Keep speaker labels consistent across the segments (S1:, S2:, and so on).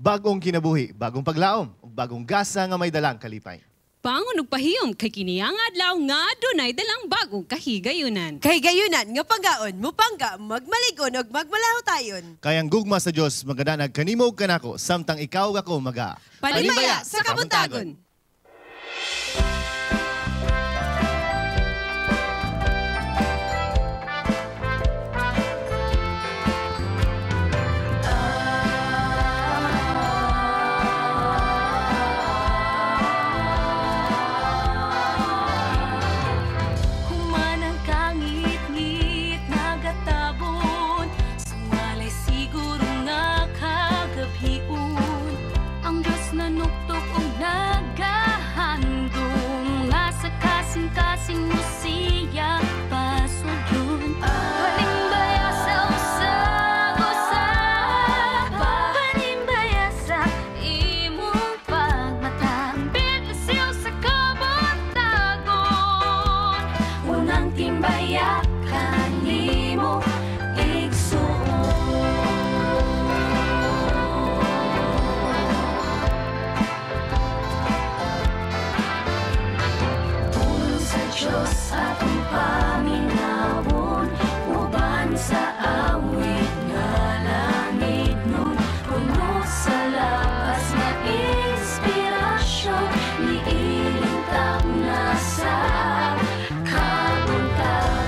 S1: Bagong kinabuhi, bagong paglaom, ug bagong gasa nga may dalang kalipay.
S2: Bangon ug pahiyom kay kini ang adlaw nga adunay dalang bagong kahigayunan.
S3: Kahigayunan nga panggaon, mupangga, magmaligon ug magmalahutayon.
S1: Kay ang gugma sa Dios magadanag kanimo ug kanako samtang ikaw ug ako maga
S3: Panimaya sa kabuntagon.
S4: Human ang kangit-ngit nagatabon, suwalay siguro nga kagabhion. Ang Diyos nanuktok og nagahandom nga sa kasing-kasing mo siya pasudlon. Panimbaya sa usag-usa, panimbaya sa imong pagmata, bigisiw sa kabuntagon. Unang timbaya kanimo igsuon. Pulong sa Diyos atong paminawon, uban sa awit nga langit nun, puno sa lapas nga inspirasyon, niilintang na sa kabuntagon.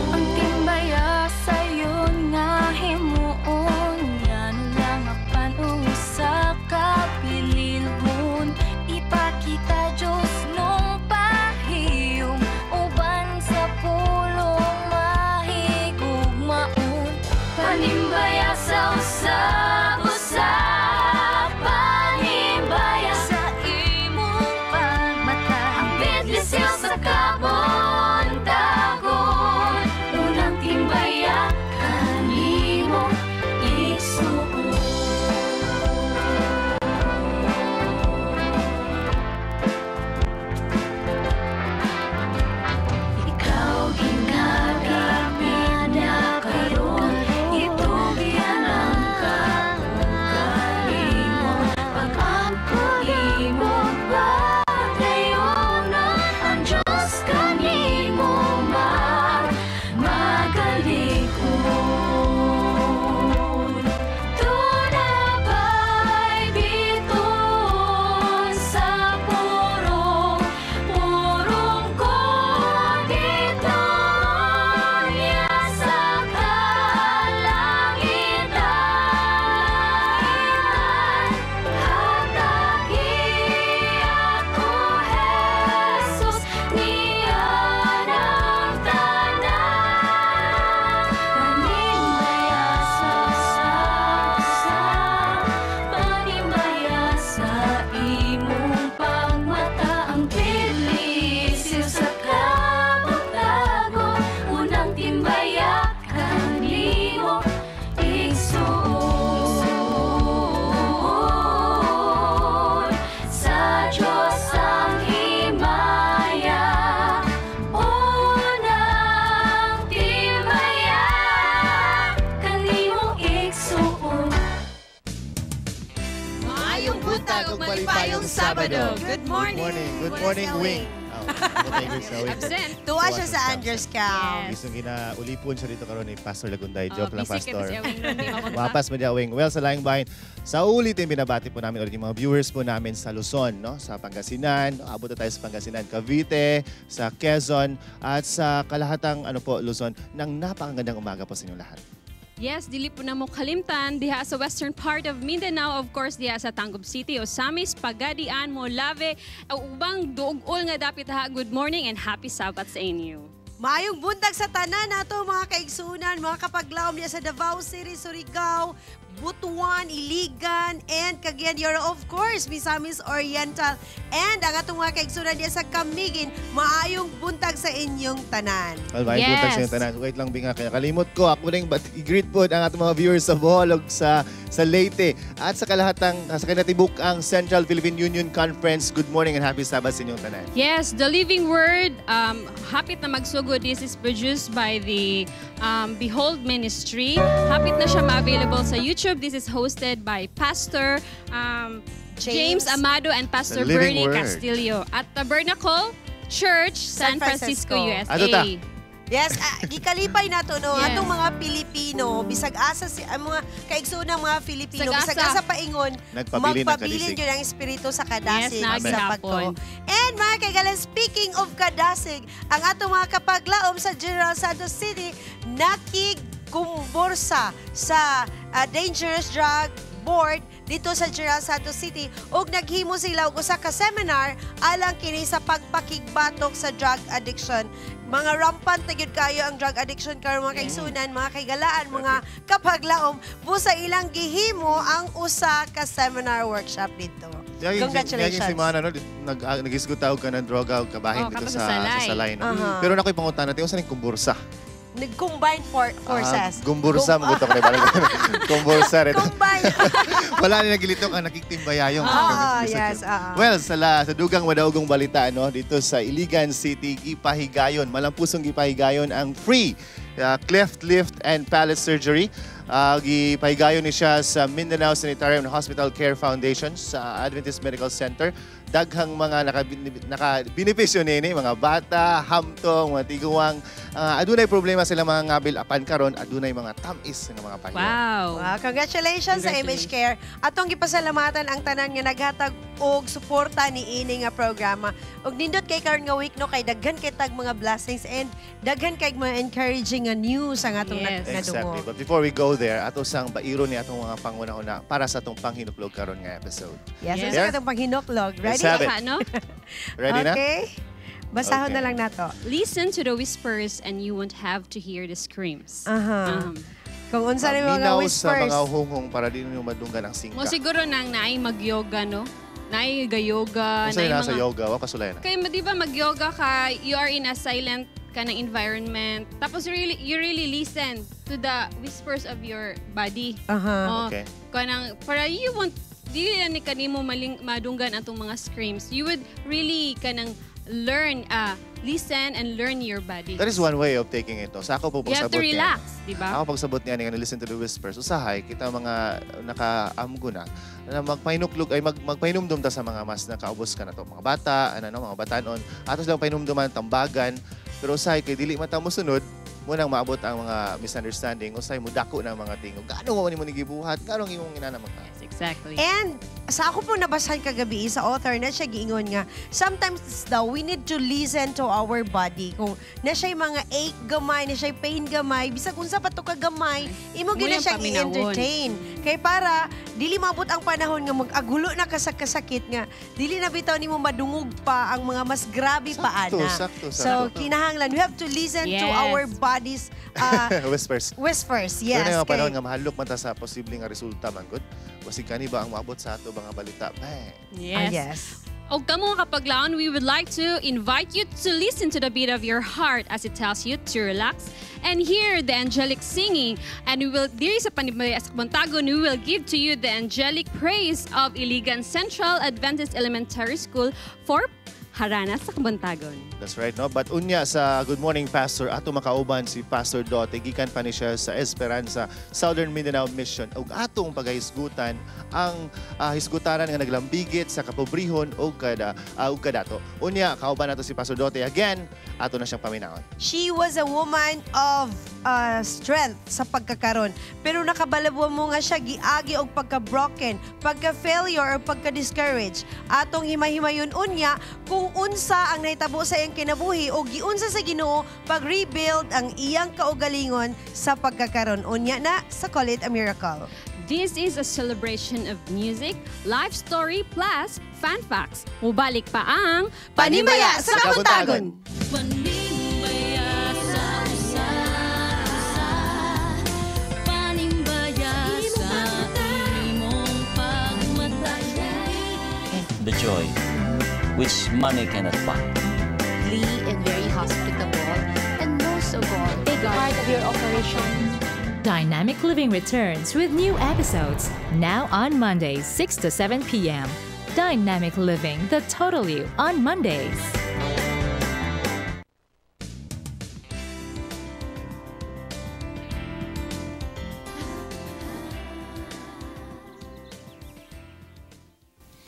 S4: Ang timbaya sayon nga himuon, ngano lang apan usa ka pinilhon. Ipakita Diyos nung pahiyom, uban sa pulong mahigugmaon. Panimbaya sa usag-usa, panimbaya sa imong pagmata, ang bidlisiw sa kabuntagon. Unang timbaya kanimo igsuon. Ikaw ginagapit na karon, itugyan ang kaugalingon. Pag-ampo imo padayonon, ang Diyos kanimo magalikon. Tunabay biton sa purong, purong ko dito niya sa kalangitan. Hatagi ako, Jesus, niya ng tanan. Panimbaya sa sa, panimbaya sa imong pagmata, ang bidlisiw sa kabuntagon. Unang timbaya kanimo igsuon. Sa Diyos ang himaya, unang timbaya kanimo igsuon.
S3: Maayong buntag ug malipayong Sabado. Good morning.
S1: Good morning. Good morning, Wing. Oh, good morning,
S2: Absent.
S3: Tuwa siya sa Andres Cam.
S1: Gusto gina-ulipon siya dito karon ni Pastor Lagunday. Joke lang,
S2: Oh, busy
S1: Pastor.
S2: kay si Awing nun, di mapunta.
S1: Wapas mo di, Awing. Well, sa laing bayan, sa ulitin, binabati po namin ulit yung mga viewers po namin sa Luzon, no? Sa Pangasinan, abot na tayo sa Pangasinan, Cavite, sa Quezon, at sa kalahatang ano po, Luzon, ng napakagandang umaga po sa inyong lahat.
S2: Yes, dili po na mo kalimtan diha sa western part of Mindanao, of course diha sa Tangub City, Osamis, Pagadian, Molave, ubang duog-ol nga dapit ha. Good morning and happy Sabbath sa inyo.
S3: Maayong buntag sa tanan nato mga kaigsunan, mga kapaglaom niya sa Davao City, Surigao, Butuan, Iligan, and Cagayan de Oro. Of course, Misamis Oriental. And ang atong mga kaigsunan diya sa Camiguin, maayong buntag sa inyong tanan.
S1: Well, maayong buntag sa inyong tanan. Wait lang, Binga. Kaya kalimot ko. Ako rin, but i-greet po ang atong mga viewers sa Bohol ug sa Leyte at sa kalahatang sa kinatibuk ang Central Philippine Union Conference. Good morning and happy Sabbath sa inyong tanan.
S2: Yes, The Living Word, hapit na magsugod. This is produced by the Behold Ministry. Hapit na siya ma-available sa YouTube. This is hosted by Pastor James
S3: James
S2: Amado and Pastor
S1: The Living
S2: Bernie
S1: Word.
S2: Castillo at Tabernacle Church, San
S3: San
S2: Francisco,
S3: Francisco.
S2: USA.
S1: Ato ta.
S3: Yes, gikalipay nato no atong mga Pilipino, bisag asa si ang mga kaigsuonang mga Filipino,
S2: Bisag
S3: bisag
S2: asa.
S3: asa paingon,
S1: Nagpabilin ang
S3: magpabilin
S1: kadasig.
S3: yun ang espiritu sa kadasig
S2: Yes,
S3: sa
S2: nagihapon.
S3: pagtuo. And mga kaigalan, speaking of kadasig, ang atong mga kapaglaom sa General Santos City nakigkumborsa sa Dangerous Drug Board dito sa General Santos City ug naghimo sila og usa ka seminar alang kini sa pagpakigbatok sa drug addiction. Mga rampant na gyud kayo ang drug addiction karon, mga kaigsunan, mga kaigalaan, mga kapaglaom, busa ilang gihimo ang usa ka seminar workshop dito. Congratulations.
S1: Naging semana, no, nag-isgot og ka ng droga ug kabahin
S2: Oh,
S1: dito
S2: kato
S1: sa,
S2: sa Salay.
S1: sa Salay. No?
S3: Aha.
S1: Pero nakoy pangutana, unsa ning kumbursa?
S3: Nag-combine forces.
S1: Ah, gumbursa, magutok na balik. Kumbursa rin.
S3: Combine.
S1: Wala ni nagilitok ang nakiktimbayayong.
S3: Ah, yes, ah.
S1: Well, sa dugang madaugong balita, no, dito sa Iligan City, gipahigayon, malampusong gipahigayon ang free cleft lift and palate surgery. Gipahigayon ni siya sa Mindanao Sanitarium and Hospital Care Foundation sa Adventist Medical Center. Daghang mga naka benepisyo nini, mga bata, hamtong, mga tiguang. Adunay problema sila mga ngabil apan karon adunay mga tamis nga mga pahiyo.
S2: Wow.
S3: Wow, congratulations sa
S2: Congratulations.
S3: MH Care. Atong gipasalamatan ang tanan nga naghatag og suporta ni ini nga programa. Ug nindot kay karon nga week, no, kay daghan kay tag mga blessings and daghan kay mga encouraging nga news ang atong
S1: Exactly.
S3: nadungog.
S1: But before we go there, ato sang bairo ni atong mga panguna-una para sa atong panghinuklog karon nga episode.
S3: Yes,
S2: Yes.
S3: yes. Sa atong panghinuklog.
S1: Let's
S3: Ready?
S1: have it.
S2: Ka, no?
S1: Ready na?
S3: Okay. Basahon
S1: Okay.
S3: na lang nato.
S2: Listen to the whispers and you won't have to hear the screams.
S3: Aha. Kung unsa ni mga
S1: Minaw sa
S3: whispers.
S1: mga hunghong para di ninyo madunggan ang singka.
S2: Mo siguro nang naay mag-yoga, no? Naay ga-yoga,
S1: Kung sa'yo
S2: naay
S1: nasa
S2: mga
S1: yoga, wa kasulay na.
S2: Kay di ba mag-yoga ka, you are in a silent kanang environment. Tapos you really listen to the whispers of your body. Oh, kanang para you won't dili na ni kanimo maling madunggan atong mga screams. You would really kanang learn listen and learn your body.
S1: That is one way of taking it. No? Sa ako po
S2: You have to
S1: pagsabot niya.
S2: relax, di ba?
S1: Ako pagsabot niya nga listen to the whispers. Usahay kita mga nakaamgo na na magpahinuklog ay magpahinumdum ta sa mga mas nakaubos ka na to. Mga bata, ano no, mga batanon. Atos lang pahinumduman tambagan. Pero usahay kay dili man ta mosunod, mo nang maabot ang mga misunderstanding, usahay mo dako na ang mga tingog. Gaano mo nimo ni gibuhat? Gaano ang imong inana magka?
S2: Yes, exactly.
S3: And sa ako po nabasahan kagabi sa author na siya giingon nga sometimes daw we need to listen to our body. Kung na siya mga ache gamay, na siya pain gamay, bisag unsa pa to ka gamay, imo
S2: Mo
S3: gyud na
S2: yung
S3: siyang
S2: paminawon.
S3: i-entertain. Kay para dili maabot ang panahon nga mag-agulo na ka sa kasakit nga dili na bitaw nimo madungog pa ang mga mas grabe pa
S1: Sakto,
S3: ana.
S1: sakto,
S3: So
S1: sakto.
S3: kinahanglan we have to listen to our bodies
S1: Whispers.
S3: whispers. Yes.
S1: Yes, nga panahon nga mahadlok man ta sa posibleng nga resulta man gud. Basig kani ba ang maabot sa ato mga balita? Bang.
S2: Yes.
S3: Ah, yes.
S2: Og kamo mga kapaglaon, we would like to invite you to listen to the beat of your heart as it tells you to relax and hear the angelic singing. And we will, diri sa Panimbaya sa Kabuntagon, we will give to you the angelic praise of Iligan Central Adventist Elementary School for Harana sa Kabuntagon.
S1: That's right, no? But unya sa Good Morning Pastor, ato makauban si Pastor Dote, gikan pa ni siya sa Esperanza Southern Mindanao Mission ug atong pagahisgutan ang hisgutaran nga naglambigit sa kapobrehon ug kada ug kadato. Unya kauban nato si Pastor Dote again, ato na siyang paminawon.
S3: She was a woman of strength sa pagkakaron. Pero nakabalabo mo nga siya giagi og pagka-broken, pagka-failure or pagka-discourage. Atong himay-himayon unya kung unsa ang nahitabo sa iyang kinabuhi o giunsa sa Ginoo pag-rebuild ang iyang kaugalingon sa pagkakaron. Unya na sa Call It a Miracle.
S2: This is a celebration of music, life story, plus fun facts. Mubalik pa ang
S3: Panimbaya sa Kabuntagon!
S4: Panimbaya sa usa, Panimbaya sa
S5: the joy which money cannot buy.
S4: And very hospitable, and most of all,
S6: Big part of your operation.
S7: Dynamic Living returns with new episodes now on Mondays, 6 to 7 p.m. Dynamic Living, the total you on Mondays.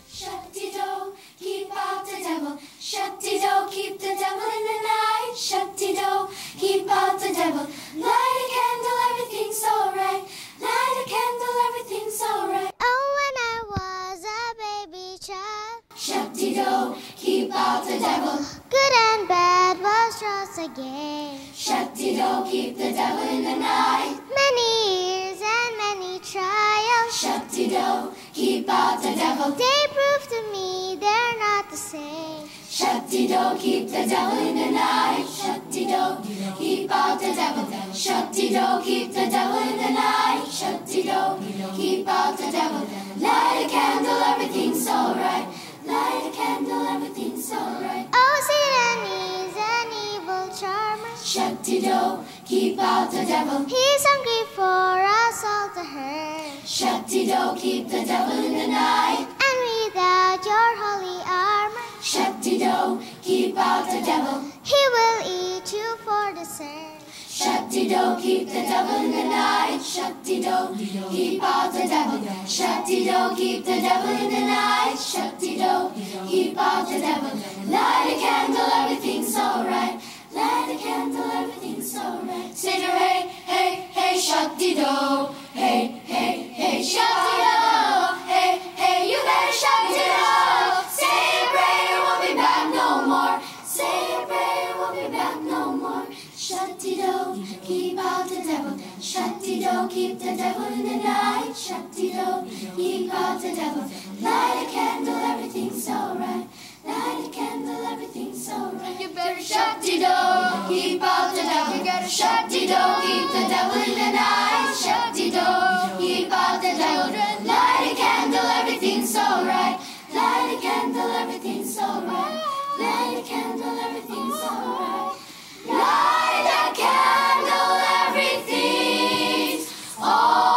S4: Shut the door, keep out the devil. Shut the door, keep the devil in the night. Shut the door, keep out the devil. Light a candle, everything's alright. Light a candle, everything's alright.
S8: Oh, when I was a baby child,
S4: Shut the door, keep out the devil.
S8: Good and bad was just a game.
S4: Shut the door, keep the devil in the night.
S8: Many years and many trials,
S4: Shut the door, keep out the devil.
S8: They prove to me they're not the same.
S4: Shut the door, keep the devil in the night. Shut the door, keep out the devil. Shut the door, keep the devil in the night. Shut the door, keep out the devil. Light a candle, everything's alright. Light a candle, everything's alright.
S8: Oh, Satan is an evil charmer.
S4: Shut the door, keep out the devil.
S8: He's hungry for us all to hurt.
S4: Shut the door, keep the devil in the night.
S8: And without your holy armor,
S4: Shut the door, keep out the devil.
S8: He will eat you for dessert.
S4: Shut the door, keep the devil in the night. Shut the door, keep out the devil. Shut the door, keep the devil in the night. Shut the door, keep out the devil. Light a candle, everything's alright. Light a candle, everything's alright. Say to hey, hey, hey, shut the door. Hey, hey, hey, shut the door. Hey, hey, you better shut the door. Say a prayer, won't be back no more. Say a prayer, won't be back no more. Shut the door, keep out the devil. Shut the door, keep the devil in the night. Shut the door, keep out the devil. Light a candle, everything's alright. Light a candle, everything's alright. You better shut the door, keep out the devil. You gotta shut the door, keep the devil in the night. Shut the door, keep out the devil. Light a candle, everything's alright. Light a candle, everything's alright. Light a candle, everything's alright. Light a candle, everything's alright.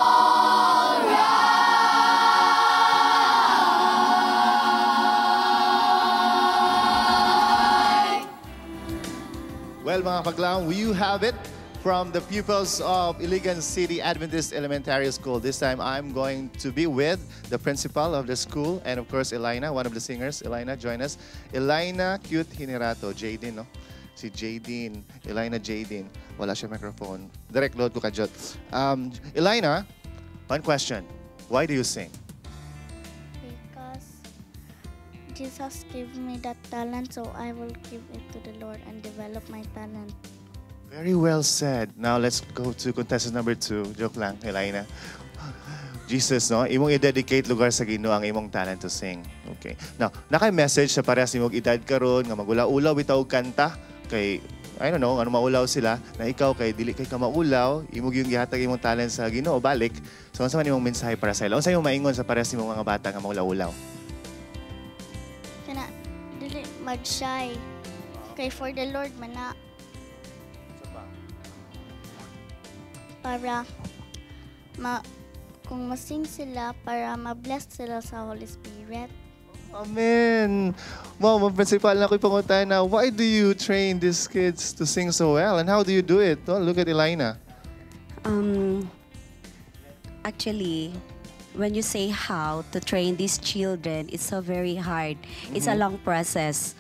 S1: Well, mga ka-glam, you have it from the pupils of Iligan City Adventist Elementary School. This time, I'm going to be with the principal of the school and, of course, Elina, one of the singers. Elina, join us. Elina Cute Hinerato, Jaden, no? Si Jaden, Elina Jaden. Wala siya microphone. Direct load ko kajot. Elina, one question. Why do you sing?
S8: Because Jesus gave me that talent, so I will give it to the Lord and develop my talent.
S1: Very well said. Now let's go to contestant number 2. Joke lang, Elina. Jesus, no? Imong i-dedicate lugar sa Ginoo ang imong talent to sing. Okay. Now, naka-message sa parehas nimong edad karon nga magulaulaw bitaw og kanta kay, I don't know, ano maulaw sila na ikaw kay dili kay ka maulaw, imo gyung gihatag imong talent sa Ginoo balik. So unsa man imong mensahe para sa ila? Unsa imong maingon sa parehas nimong mga bata nga maulaw-ulaw?
S8: Kana dili mag-shy. Kay for the Lord man na, para ma kung masing sila, para ma-bless sila sa Holy Spirit.
S1: Amen. Ma'am, Ma'am Principal, na ako'y pangutana, why do you train these kids to sing so well? And how do you do it? Oh, look at Elina.
S3: Actually, when you say how to train these children, it's so very hard. It's a long process.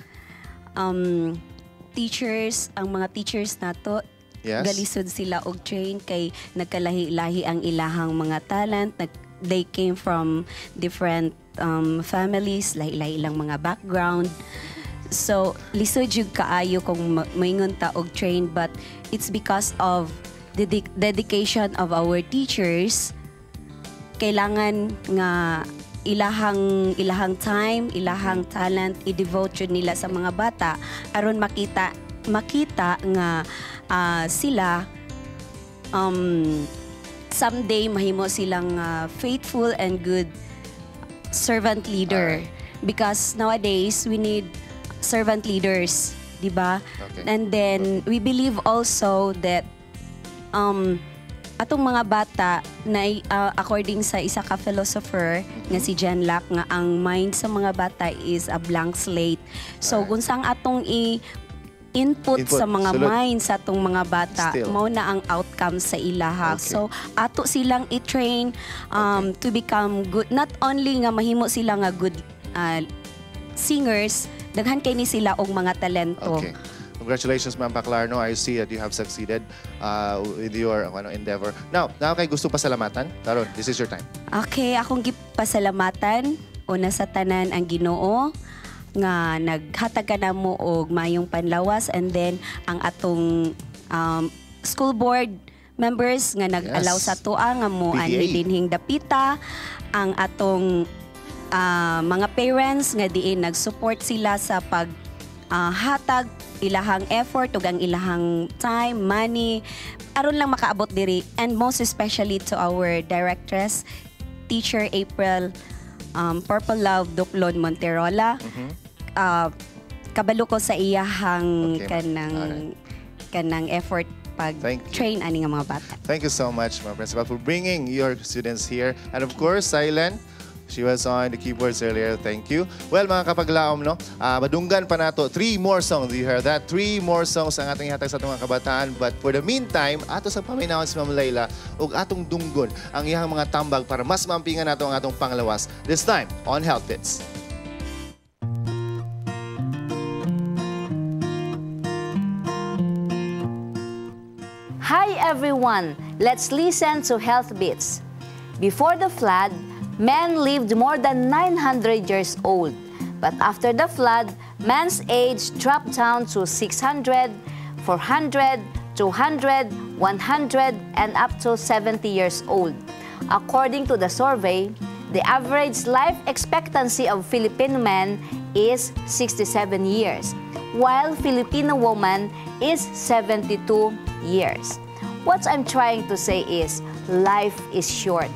S3: Teachers, ang mga teachers nato, galisod sila og train kay nagkalahi-lahi ang ilahang mga talent. They came from different families, lahi-lahi ilang mga background. So, lisod jud kaayo kung moingon ta og train, but it's because of the dedication of our teachers. Kailangan nga ilahang time, ilahang talent i-devote jud nila sa mga bata aron makita nga sila someday mahimo silang faithful and good servant leader.
S9: Because nowadays we need servant leaders, di ba?
S1: Okay.
S9: And then we believe also that atong mga bata na according sa isa ka philosopher nga si John Locke nga ang mind sa mga bata is a blank slate. So kung saan atong i input,
S1: Input,
S9: sa mga
S1: sulod.
S9: Mind sa atong mga bata,
S1: Still.
S9: Mao na ang outcome sa ilaha. So ato silang i-train to become good, not only nga mahimo sila nga good singers, daghan kay ni sila og mga talento.
S1: Okay. Congratulations, Ma'am Paclarno. I see that you have succeeded with your ano, endeavor. Now, naa kay gusto pasalamatan? Karon, this is your time.
S9: Okay, akong gipasalamatan una sa tanan ang Ginoo nga naghatag ka namo og mayong panlawas and then ang atong school board members nga nag-allow sa atoa nga mo
S1: PTA.
S9: Anhi dinhing dapita, ang atong mga parents nga diin nag-support sila sa pag hatag ilahang effort ug ang ilahang time, money aron lang makaabot diri, and most especially to our directress, Teacher April Purple Love Duclon Monterola. Kabalo ko sa iyahang
S1: Okay, ma'am.
S9: Kanang kanang effort pag train ani nga mga bata.
S1: Thank you so much, Ma'am Principal, for bringing your students here. And of course, Silent, she was on the keyboards earlier. Thank you. Well, mga kapaglaom, no? Madunggan pa nato. Three more songs. You heard that? Three more songs ang ating ihatag sa atong mga kabataan. But for the meantime, ato sa paminawon si Ma'am Layla ug atong dunggon ang iyang mga tambag para mas mampingan nato ang atong panglawas. This time, on Health Bits.
S10: Hi everyone! Let's listen to Health Beats. Before the flood, men lived more than 900 years old. But after the flood, man's age dropped down to 600, 400, 200, 100, and up to 70 years old. According to the survey, the average life expectancy of Filipino men is 67 years, while Filipino woman is 72 years. What I'm trying to say is, life is short.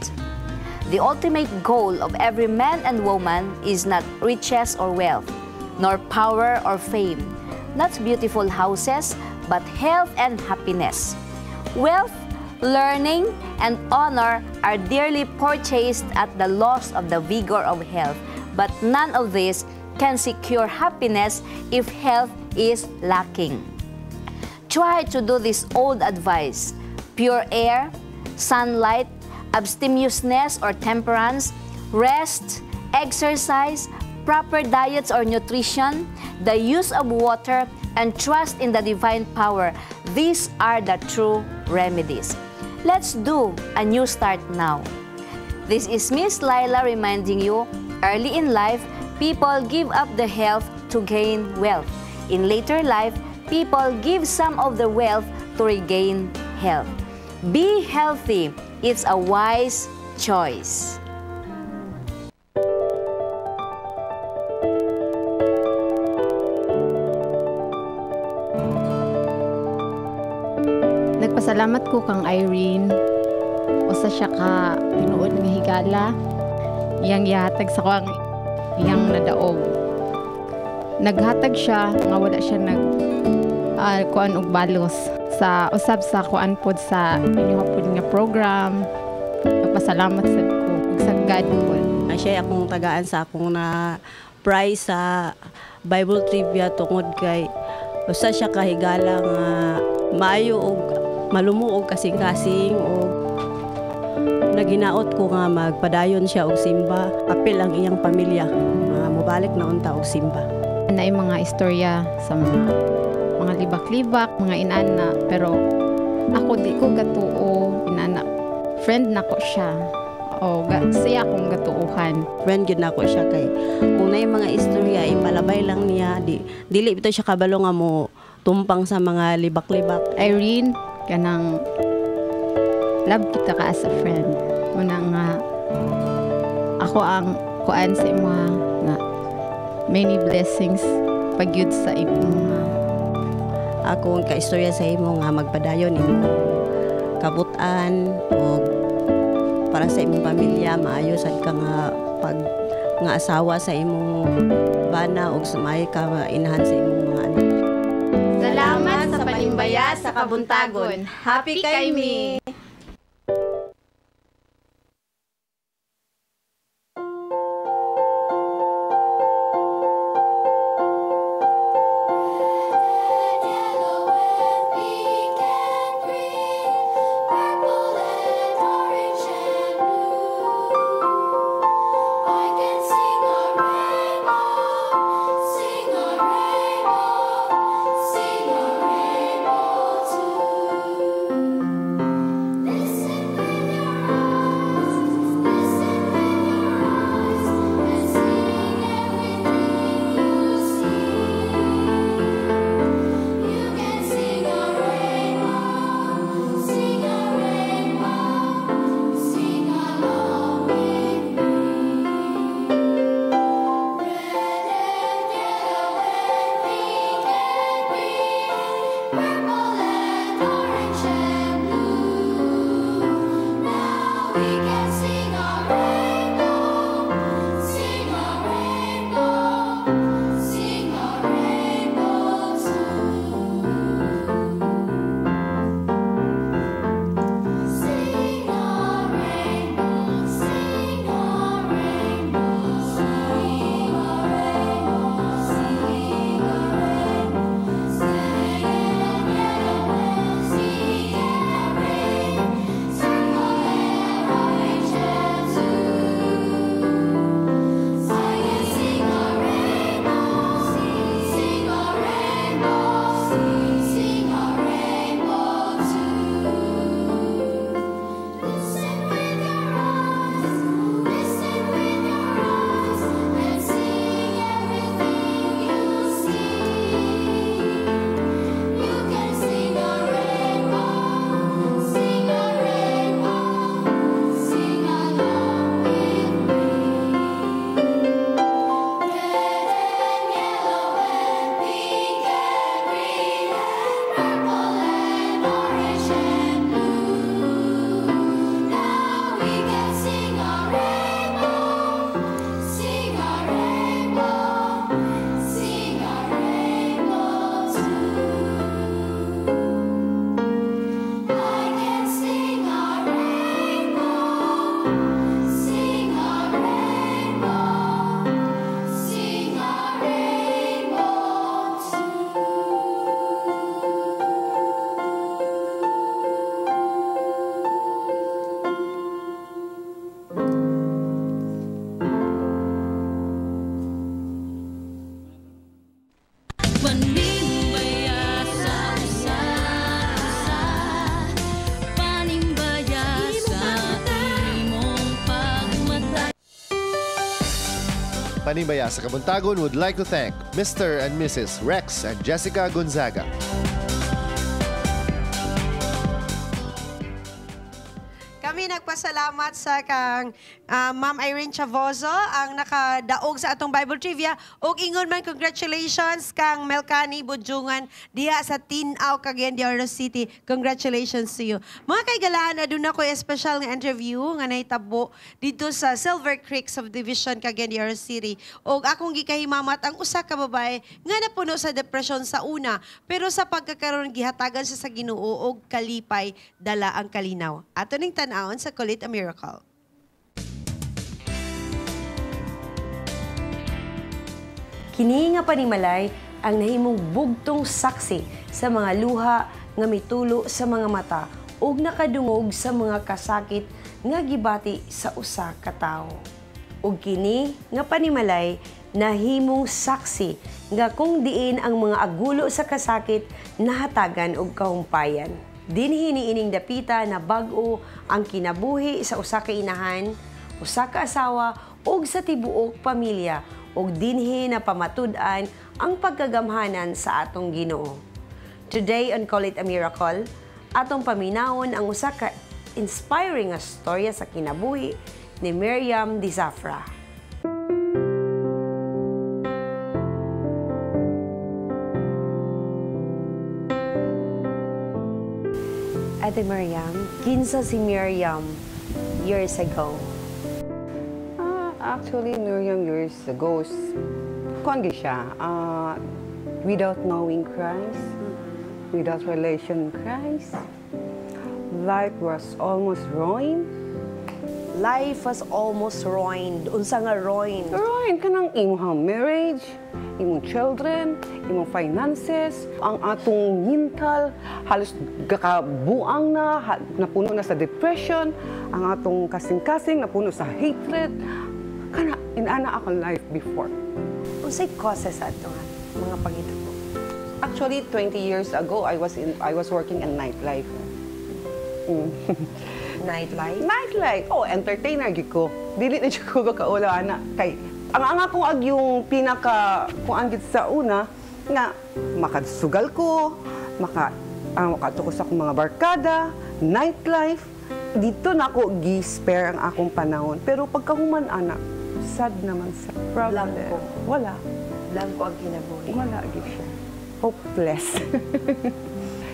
S10: The ultimate goal of every man and woman is not riches or wealth, nor power or fame, not beautiful houses, but health and happiness. Wealth, learning, and honor are dearly purchased at the loss of the vigor of health, but none of this can secure happiness if health is lacking. Try to do this old advice: pure air, sunlight, abstemiousness or temperance, rest, exercise, proper diets or nutrition, the use of water, and trust in the divine power. These are the true remedies. Let's do a new start now. This is Miss Laila reminding you, early in life, people give up their health to gain wealth. In later life, people give some of their wealth to regain health. Be healthy. It's a wise choice.
S6: Nagpasalamat ko kang Irene. Usa siya ka tinuod nga higala. Iyang gihatag sa ko ang iyang nadaog. Naghatag siya nga wala siya nag kuan og balos sa usab sa kuan pod sa inyo pod nga program. Nagpasalamat sad ko ug sa God pod.
S11: Siya akong tagaan sa akong na prize sa Bible trivia tungod kay usa siya kahigala nga maayo og malumo og kasing-kasing og naginaot ko nga magpadayon siya og simba, apil ang iyang pamilya nga mobalik na unta og simba.
S6: Naay mga istorya sa mga libak-libak, mga inana, pero ako di ko gatuo inana. Friend nako siya. O siya akong gatuohan.
S11: Friend gyud nako siya kay kung naay mga istorya ipalabay lang niya, di dili bitaw siya kabalo nga mo tumpang sa mga libak-libak.
S6: Irene, kanang love kita ka as a friend. Muna nga ako ang kuan sa imo nga many blessings pagyud sa imo.
S11: Ako ang kaistorya sa imo nga magpadayon imo kabutan og para sa imong pamilya, maayo sad ka nga pag nga asawa sa imong bana ug maayo ka nga inahan sa imong mga anak.
S6: Salamat sa panimbaya sa kabuntagon. Happy kay mi!
S4: Panimbaya sa usa, panimbaya sa imong pagmata.
S1: Panimbaya sa Kabuntagon would like to thank Mr. and Mrs. Rex and Jessica Gonzaga.
S3: Kami nagpasalamat sa kang Ma'am Irene Chavoso ang nakadaog sa atong Bible Trivia ug ingon man congratulations kang Melcani Budjungan diha sa Tin-aw, Cagayan de Oro City. Congratulations to you. Mga kaigalaan, aduna ko espesyal nga interview nga nahitabo dito sa Silver Creek Subdivision, Cagayan de Oro City. Ug akong gikahimamat ang usa ka babae nga napuno sa depression sa una, pero sa pagkakaroon gihatagan siya sa Ginoo og kalipay dala ang kalinaw. Ato ning tan-awon sa Call It a Miracle.
S12: Kini nga panimalay ang nahimong bugtong saksi sa mga luha nga mitulo sa mga mata ug nakadungog sa mga kasakit nga gibati sa usa ka tawo. Ug kini nga panimalay nahimong saksi nga kung diin ang mga agulo sa kasakit nahatagan og kahumpayan. Dinhi niining dapita na bag-o ang kinabuhi sa usa ka inahan, usa ka asawa ug sa tibuok pamilya ug dinhi na pamatud-an ang pagkagamhanan sa atong Ginoo. Today on Call It a Miracle, atong paminawon ang usa ka inspiring nga storya sa kinabuhi ni Miriam Dizafra. Ate Miriam, kinsa si Miriam years ago?
S13: Actually, Miriam, years ago, kuan gyud siya, without knowing Christ, without relation Christ, life was almost ruined.
S12: Life was almost ruined. Unsa nga ruined?
S13: Ruined kanang imong marriage, imong children, imong finances, ang atong mental, halos gakabuang na, napuno na sa depression, ang atong kasing-kasing napuno sa hatred. Kana inana akong life before.
S12: Unsay causes ato nga mga pangitabo?
S13: Actually, 20 years ago, I was working in nightlife.
S12: Nightlife?
S13: Nightlife. Oh, entertainer gyud ko. Dili na jud ko kaula ana kay ang akong ag yung pinaka kuan gid sa una nga makasugal ko, makaadto ko sa akong mga barkada, nightlife. Dito na ako gi-spare ang akong panahon. Pero pagkahuman ana, sad naman sa problem.
S12: Blanco.
S13: Wala.
S12: Blanco ang kinabuhi.
S13: Wala gyud siya. Hopeless.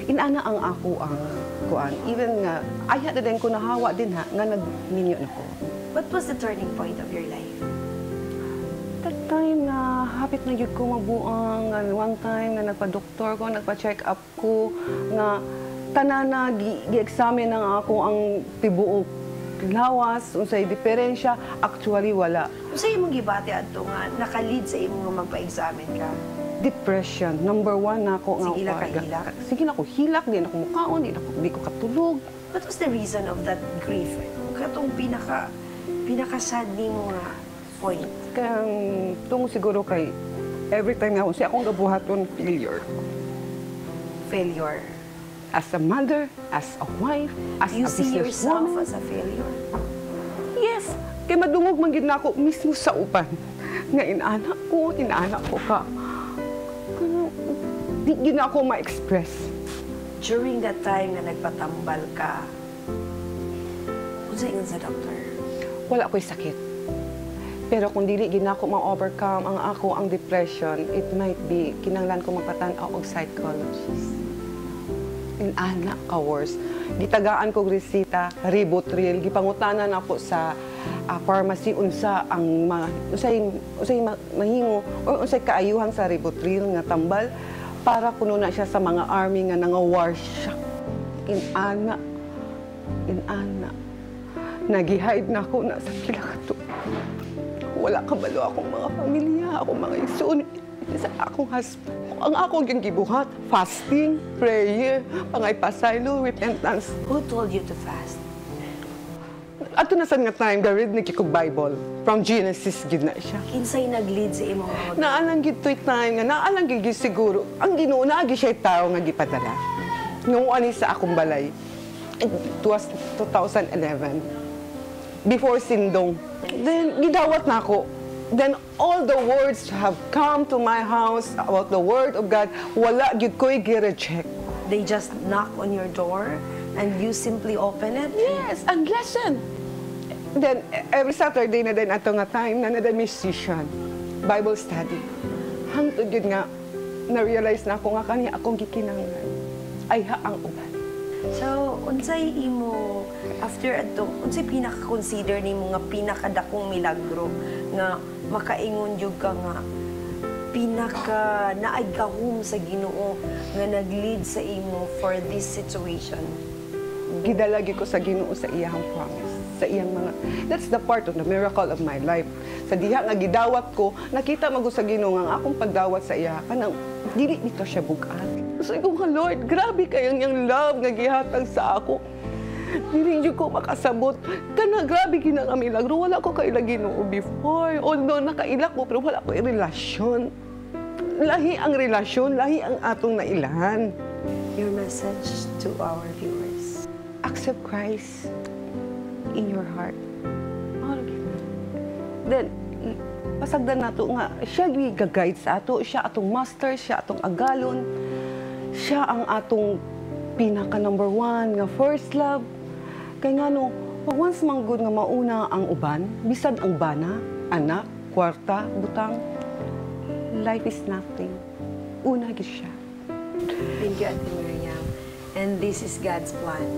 S13: Inana ang ako ang kuan. Even nga, ayha na din ko nahawa din ha, nga nagminyo na ko.
S12: What was the turning point of your life?
S13: That time na hapit na gyud ko mabuang, nga one time nga nagpa-doktor ko, nagpa-check up ko, nga tanan na gi-examine ang ako ang tibuok lawas, unsay diferensya, actually wala.
S12: Unsa imong gibati adto nga naka-lead sa imong nga magpa-examine ka?
S13: Depression, number one na ako nga.
S12: Sige lang ka hilak?
S13: Sige na ko hilak, di na ko mukaon, di ko katulog.
S12: What was the reason of that grief? Katong pinaka sad nimo nga point.
S13: Kaya tungod siguro kay every time nga siya akong gabuhaton, failure.
S12: Failure.
S13: As a mother, as a wife, as
S12: You
S13: a
S12: see yourself
S13: businesswoman.
S12: As a failure?
S13: Yes. Kay madungog man gid nako mismo sa uban. Nga inana ko ka. Kanang di gid na ako ma-express.
S12: During that time nga nagpatambal ka, unsa ingon sa doctor?
S13: Wala ko'y sakit. Pero kung dili gid nako ma-overcome ang ako ang depression, it might be kinahanglan ko magpatan-aw og psychologist. Inana ka worse. Gitagaan ko resita, Rivotril, gipangutanan ako sa pharmacy unsa ang ma, unsay unsay mahimo or unsay kaayuhan sa Rivotril nga tambal para kuno na siya sa mga army nga nanga-war siya. Inana. Inana. Nagi-hide na ako na sa pila ka tuig. Wala kabalo akong mga pamilya, akong mga igsoon, sa akong husband. Ang akong yung gibuhat, fasting, prayer, pangay pasaylo, repentance.
S12: Who told you to fast?
S13: Ato na sad nga time, ga-read ni kog Bible. From Genesis gid na siya.
S12: Kinsay nag-lead sa imong mga
S13: Naalang gid to'y time nga naalang gid gid siguro ang Ginoo naagi siya tao nga gipadala. Nung ani sa akong balay. It was 2011. Before Sindong. Then gidawat na ako. Then all the words have come to my house about the word of God. Wala gyud ko'y gi-reject.
S12: They just knock on your door and you simply open it?
S13: Yes, and listen. Then every Saturday na din ato nga time na na musician, Bible study. Hangtod yun nga na-realize na ako nga kani akong gikinahanglan. Ay ha ang uban.
S12: So, unsay imo after adto, unsay pinaka-consider nimo nga pinakadakong milagro nga makaingon jud ka nga pinaka naay gahom sa Ginoo nga nag-lead sa imo for this situation?
S13: Gidala gyud ko sa Ginoo sa iyang promise, sa iyang mga. That's the part of the miracle of my life. Sa diha nga gidawat ko, nakita man sa Ginoo nga ang akong pagdawat sa iya kanang dili nito siya bug-at. So ko nga, "Lord, grabe kayong yung love nga gihatag sa ako. Dili jud ko makasabot. Kana grabe gina nga milagro. Wala ko kaila Ginoo before. Although nakaila ko, pero wala ko relasyon. Lahi ang relasyon, lahi ang atong nailahan."
S12: Your message to our viewers.
S13: Accept Christ in your heart. Mao ra gyud. Then, pasagdan nato nga, siya gyud ga-guide sa ato, siya atong master, siya atong agalon, siya ang atong pinaka number one nga first love. Kay ngano, pag once man gud nga mauna ang uban, bisag ang bana, anak, kwarta, butang, life is nothing. Una gyud siya.
S12: Thank you, Ate Miriam. And this is God's plan.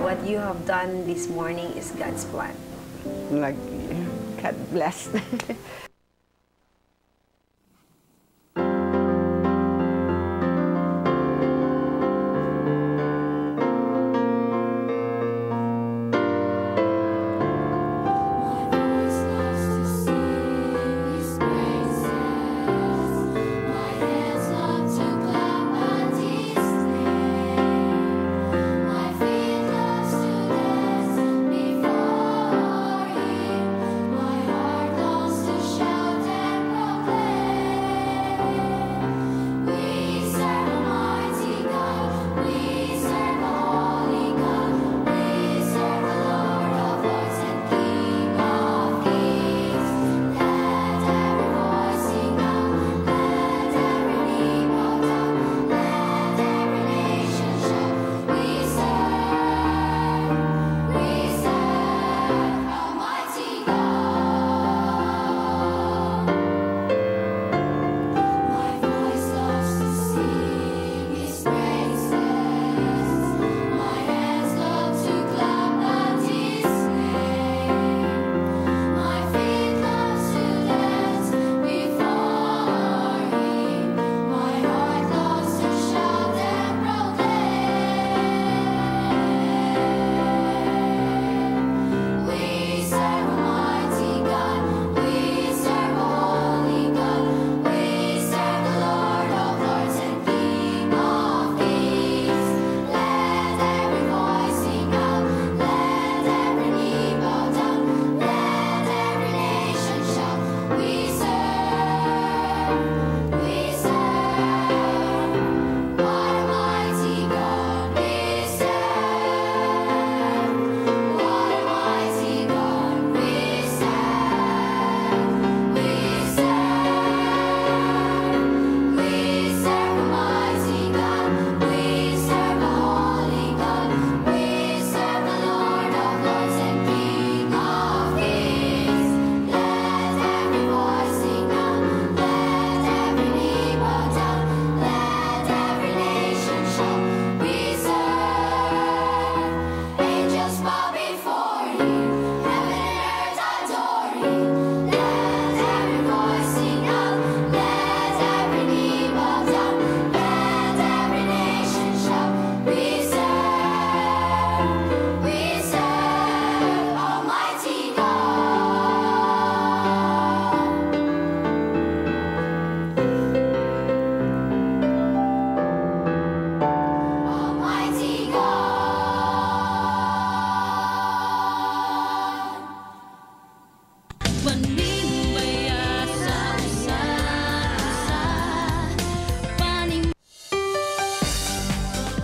S12: What you have done this morning is God's plan.
S13: Lagi. God bless.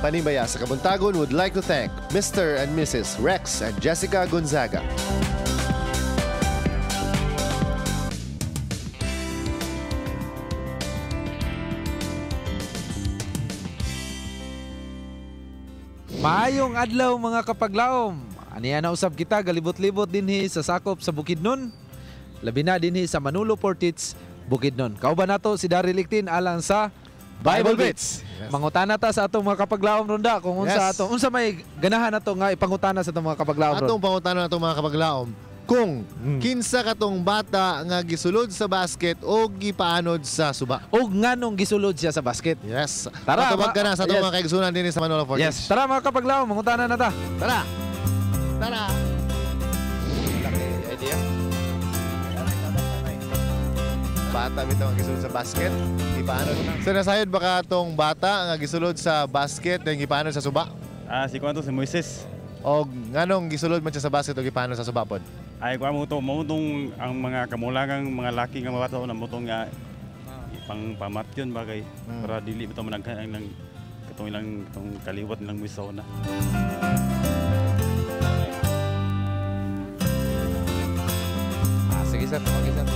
S1: Panimbaya sa Kabuntagon would like to thank Mr. and Mrs. Rex and Jessica Gonzaga.
S14: Maayong adlaw mga kapaglaom. Aniya na usab kita galibot-libot dinhi sa sakop sa Bukidnon. Labi na dinhi sa Manolo Fortich, Bukidnon. Kauban nato si Daryl Ictin alang sa
S1: Bible Bits.
S14: Yes. Mangutana ta sa atong mga kapaglaom ronda kung unsa
S1: Yes.
S14: atong unsa may ganahan nato nga ipangutana sa atong mga kapaglaom ron.
S1: Atong pangutana natong mga kapaglaom kung kinsa katong bata nga gisulod sa basket o gipaanod sa suba.
S14: Og nganong gisulod siya sa basket.
S1: Yes.
S14: Tara,
S1: Patubag ka na sa atong
S14: yes.
S1: mga kaigsunan dinhi sa Manolo Fortich.
S14: Yes. Tara mga kapaglaom, mangutana na ta.
S1: Tara. Tara. Idea. Bata bitaw ang gisulod sa basket, gipaanod. So nasayod ba ka tong bata nga gisulod sa basket then gipaanod sa suba?
S15: Ah, si kuanto si Moises.
S1: Og nganong gisulod man siya sa basket o gipaanod sa suba pod?
S15: Ay kuan mo to, mo tong ang mga kamulangang mga laki nga bata na mo tong nga pang pamatyon bagay para dili bitaw managhan ang ilang katong ilang katong kaliwat nilang misaw na.
S14: Ah, sige sir, okay sir.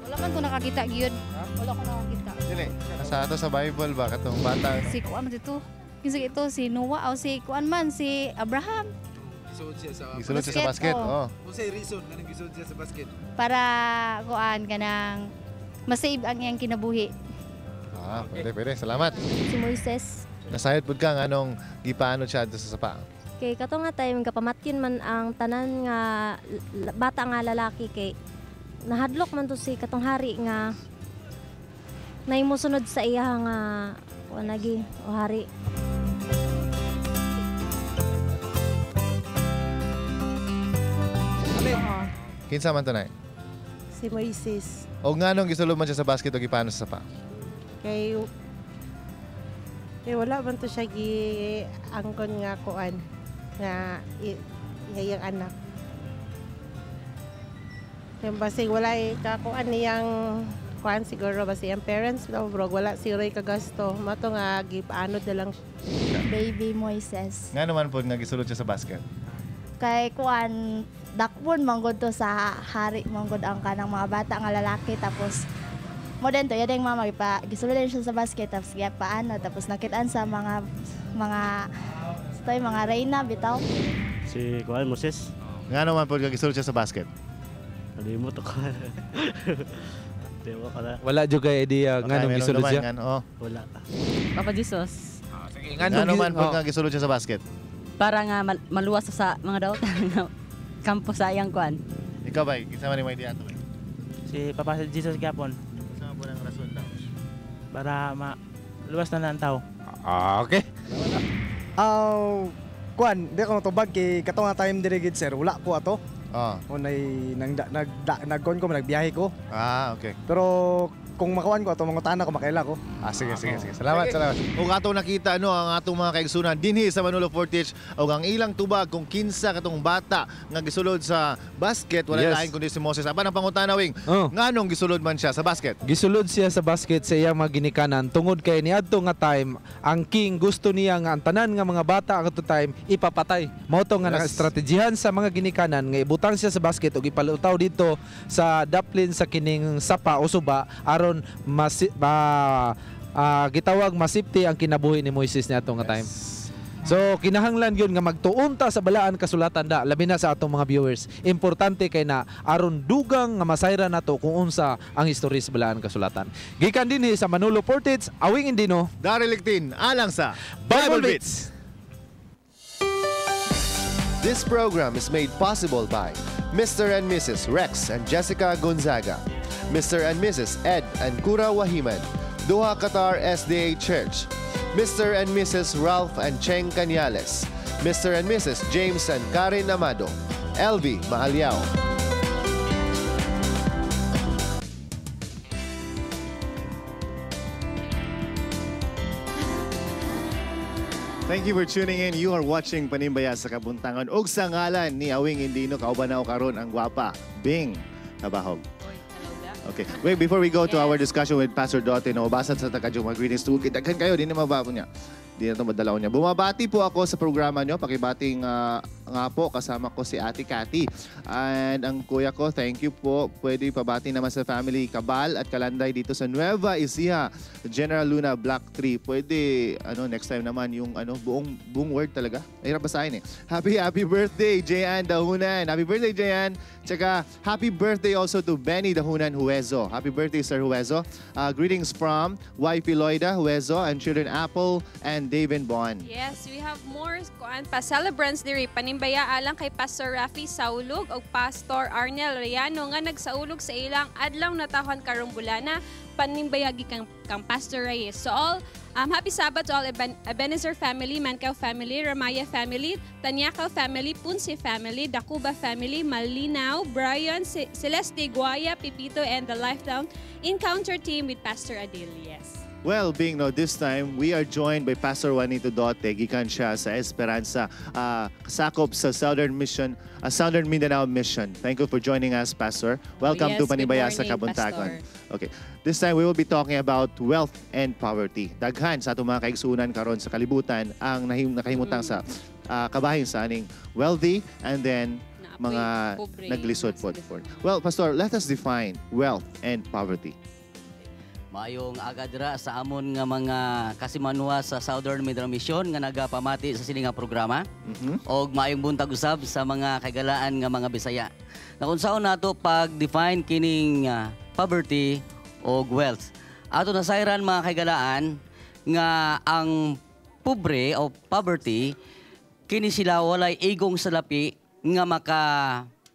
S6: Wala man ko nakakita gyud. Wala ko nakakita.
S1: Dili, sa ato sa Bible ba katong bata?
S6: Si kuan man dito. Kinsa ito si Noah o si kuan man si Abraham
S14: Gisulod siya sa
S1: Gisulod siya sa basket,
S6: oh.
S14: Unsay reason nga gisulod siya sa basket?
S6: Para kuan kanang masave ang iyang kinabuhi.
S1: Ah, pwede, pwede. Salamat.
S8: Si Moises.
S1: Nasayod pud ka nganong gipaano siya adto sa sapa.
S16: Kay kato nga time kapamatyon man ang tanan nga bata nga lalaki kay nahadlok man to si katong hari nga naimusunod sa iya nga wanagi o hari.
S1: Kinsa man to, Nay?
S17: Si Moises.
S1: O nganong gisulod man siya sa basket o gipaano sa sapa?
S17: Kay wala man to siya gi angkon nga kuan nga iyang anak. Kaya basig wala kakuan niyang kuan siguro basi ang parents daw bro wala siguro kagasto mato nga gipaanod na lang siya.
S8: Baby Moises.
S1: Ngano man pod nga gisulod siya sa basket?
S8: Kay kuan dakpon manggod to sa hari manggod ang kanang mga bata nga lalaki tapos mo din to yadeng mama gipa gisulod din siya sa basket tapos gipaano tapos nakitaan sa mga mga reyna bitaw.
S18: Si kuan Moses.
S1: Ngano man pod nga gisulod siya sa basket?
S18: Kalimot ako. Dewa ka na.
S14: Wala jud kay idea nganong gisulod siya.
S18: Wala.
S19: Papa Jesus.
S14: Sige,
S1: ngano man pod nga gisulod siya sa basket?
S19: Para nga maluwas sa mga dautan nga kampo sa iyang kuan.
S1: Ikaw ba, kinsa man imong idea ato ba?
S20: Si Papa Jesus gyapon.
S1: Unsa man po ang rason daw?
S20: Para maluwas na ang tao.
S14: Ah, okay.
S21: Kuan, di ako natubag kay kato nga time diri gid sir, wala ko ato.
S1: Ah.
S21: O nay nang nagkuan ko, nagbiyahe ko.
S1: Ah, okay.
S21: Pero kung makuan ko ato mangutana ko makaila ko.
S1: Ah, sige, sige, sige. Salamat, salamat. Ug atong nakita no ang atong mga kaigsunan dinhi sa Manolo Fortich og ang ilang tubag kung kinsa katong bata nga gisulod sa basket wala
S14: Yes.
S1: lain kundi si Moses. Apan ang pangutana wing, nganong gisulod man siya sa basket?
S14: Gisulod siya sa basket sa iyang mga ginikanan tungod kay niadto nga time ang king gusto niya nga ang tanan nga mga bata ato time ipapatay. Mao to nga
S1: Yes.
S14: nakaestratehihan sa mga ginikanan nga ibutang siya sa basket ug ipalutaw dito sa daplin sa kining sapa o suba aron gitawag masipti ang kinabuhi ni Moises niadto nga time. So kinahanglan gyud nga magtuon ta sa balaan kasulatan da labi na sa atong mga viewers. Importante kay na aron dugang nga masayra nato kung unsa ang istorya sa balaan kasulatan. Gikan dinhi sa Manolo Fortich, Awing Indino,
S1: Daryl Lictin, alang sa
S14: Bible Beats.
S1: This program is made possible by Mr. and Mrs. Rex and Jessica Gonzaga, Mr. and Mrs. Ed and Kura Wahiman, Doha Qatar SDA Church, Mr. and Mrs. Ralph and Cheng Cañales, Mr. and Mrs. James and Karen Amado, LV Maaliao. Thank you for tuning in. You are watching Panimbaya sa Kabuntangan. Og sa ngalan ni Awing Indino, kauban na ko karon ang gwapa, Bing Tabahog. Okay. Wait, before we go to our discussion with Pastor Dote, no, basa sa takadyo mga greetings to daghan kayo, di na mababo niya. Di na ito madalaw niya. Bumabati po ako sa programa niyo. Pakibating nga po, kasama ko si Ate Cathy. And ang kuya ko, thank you po. Pwede pabati naman sa family Cabal at Kalanday dito sa Nueva Ecija, General Luna, Block 3. Pwede, ano, next time naman yung ano, buong word talaga. Mahirap basahin eh. Happy, happy birthday, Jayan Dahunan. Happy birthday, Jayan. Tsaka, happy birthday also to Benny Dahunan Huezo. Happy birthday, Sir Huezo. Greetings from Wifey Loida Huezo and children Apple and David Bon.
S2: Yes, we have more kuan pa celebrants diri panimbaya alang kay Pastor Rafi Saulog ug Pastor Arnel Reyano nga nagsaulog sa ilang adlaw natahon karong bulana panimbaya gikan kang Pastor Reyes. So all happy Sabbath to all Ebenezer family, Mankaw family, Ramaya family, Tanyakaw family, Punsi family, Dacuba family, Malinaw, Brian, Celeste Guaya, Pipito, and the Lifetime Encounter team with Pastor Adil. Yes.
S1: Well, being no, this time we are joined by Pastor Juanito Dote, gikan siya sa Esperanza, sakop sa Southern Mission, Southern Mindanao Mission. Thank you for joining us, Pastor. Welcome
S2: Yes,
S1: to Panimbaya
S2: good
S1: sa
S2: morning,
S1: Kabuntagon.
S2: Pastor.
S1: Okay. This time we will be talking about wealth and poverty. Daghan sa atong mga kaigsunan karon sa kalibutan ang nakahimutang sa kabahin sa aning wealthy and then mga
S2: pobre,
S1: naglisod po. Well, Pastor, let us define wealth and poverty.
S5: Maayong aga dira sa amon nga mga kasimanwa sa Southern Mindanao Mission nga nagapamati sa sini nga programa. Og maayong buntag usab sa mga kaigalaan nga mga Bisaya. Naunsaon nato pag-define kining poverty og wealth. Ato nasayran mga kaigalaan nga ang pobre o poverty, kini sila walay igong salapi nga maka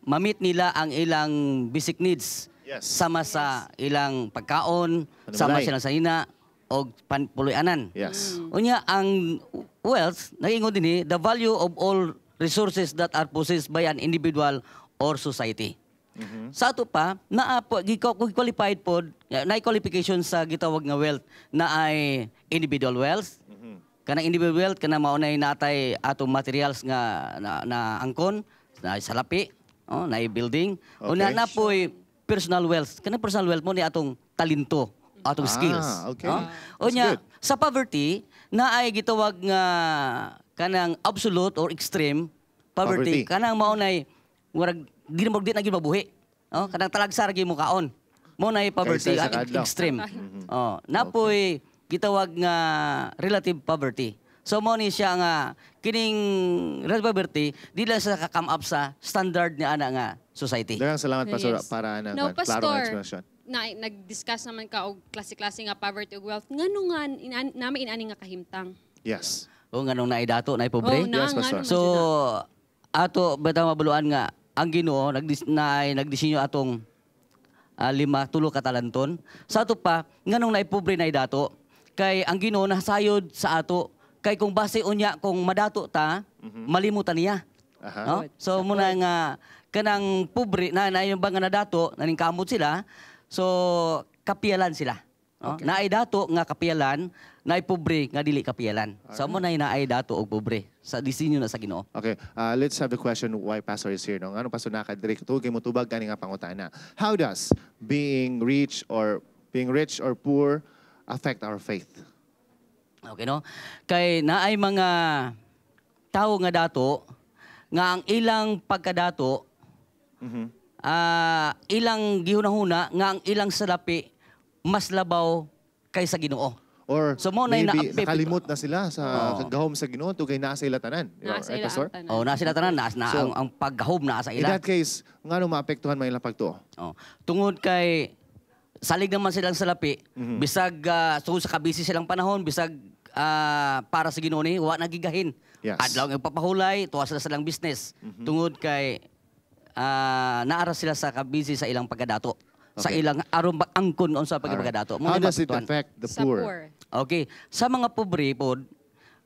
S5: mamit nila ang ilang basic needs. Sama sa ilang pagkaon, sama
S1: Panimalay.
S5: silang sa ina og panpuloy-anan. Unya ang wealth nagingon dinhi, the value of all resources that are possessed by an individual or society. Sa ato pa, naa po qualified pod, na qualification sa gitawag nga wealth na ay individual wealth. Kanang individual wealth kana mao nay natay atong materials nga na angkon, na salapi, oh, na building. Una na po'y personal wealth. Kanang personal wealth mo ni atong talento, atong skills. No?
S1: That's
S5: Unya,
S1: good.
S5: sa poverty, na ay gitawag nga kanang absolute or extreme poverty.
S1: Poverty.
S5: Kanang mao nay murag di mo di na gyud mabuhi. Oh, kanang talagsar gyud mo kaon. Mo nay poverty
S1: Kaysa sa kadlaw.
S5: extreme. Oh, napoy gitawag nga relative poverty. So mo ni siya nga kining relative poverty di lang siya ka-come up sa standard ni ana nga society.
S1: Daghang salamat, Pastor, para na
S2: Now,
S1: klaro nga
S2: Pastor,
S1: explanation.
S2: na nag-discuss naman ka og klase-klase nga poverty ug wealth. Ngano nga nami inani nga kahimtang?
S1: Yes.
S5: O nganong naidato na pobre?
S2: Oh, na, Yes, Pastor. ngano man
S5: So ato bitaw mabaluan nga ang Ginoo nagdisenyo atong lima tulo ka talanton. Sa ato pa nganong naipobre na idato kay ang Ginoo nasayod sa ato kay kung base unya kung madato ta malimutan niya. No? So muna nga kanang pobre na na yung ba nga nadato naningkamot sila, so kapiyalan sila. No? Naay dato nga kapiyalan, naay pobre nga dili kapiyalan. So mo na naay dato og pobre sa disenyo na sa Ginoo.
S1: Okay, let's have the question why Pastor is here. No? Ngano Pastor nakadiri tuig kay motubag kani nga pangutana. How does being rich or poor affect our faith?
S5: Okay, no? Kay naay mga tawo nga dato nga ang ilang pagkadato ilang gihunahuna nga ang ilang salapi mas labaw kaysa Ginoo.
S1: Or
S5: so, mo na
S1: maybe
S5: naapekto.
S1: nakalimot na sila sa
S5: Oo.
S1: kagahom sa Ginoo tugay naa sa ila tanan. Di ba?
S2: Naa sa
S1: Right,
S2: ila
S1: Pastor?
S2: ang tanan.
S5: Oh, naa sila tanan, naa na
S1: So,
S5: ang paggahom naa sa
S1: In
S5: ila.
S1: that case, ngano maapektuhan man ilang pagtuo?
S5: Oh. Tungod kay salig naman silang salapi, bisag tungod sa kabisi silang panahon, bisag para sa Ginoo ni wa nagigahin. Adlaw nga papahulay, tuwa sila sa ilang business. Tungod kay naara sila sa kabisi sa ilang pagkadato. Sa ilang aron angkon unsa pagkadato.
S1: How does it affect the
S2: Sa
S1: poor?
S2: poor.
S5: Okay, sa mga pobre pod,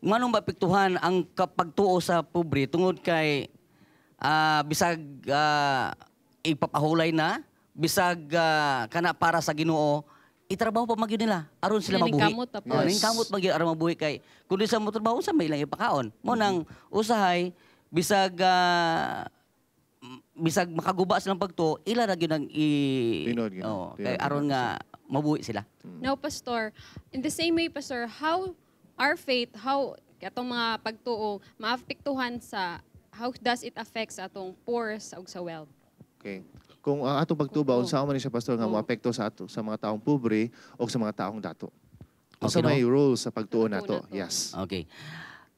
S5: nganong maapektuhan ang kapagtuo sa pobre tungod kay bisag ipapahulay na, bisag kana para sa Ginoo, itrabaho pa magyud nila aron sila
S2: Naning
S5: mabuhi.
S2: kamot pa po.
S5: Oh, naning kamot magyud aron mabuhi kay kun di sa mo trabaho unsa may ilang ipakaon. Mo nang usahay bisag bisag makaguba silang pagtuo, ila ra gyud ang i
S1: Tinod gyud.
S5: Oh, kay
S1: Tinod
S5: aron
S1: gyud.
S5: nga mabuhi sila.
S2: Now, Pastor, in the same way, Pastor, how our faith, how atong mga pagtuo maapektuhan sa, how does it affect sa atong poor sa ug sa wealth?
S1: Okay. Kung ang atong pagtuba, unsa man ni siya, Pastor, nga moapekto sa ato sa mga taong pobre o sa mga taong dato? Unsa
S5: Okay, no?
S1: may role sa pagtuo nato? Yes.
S5: Okay.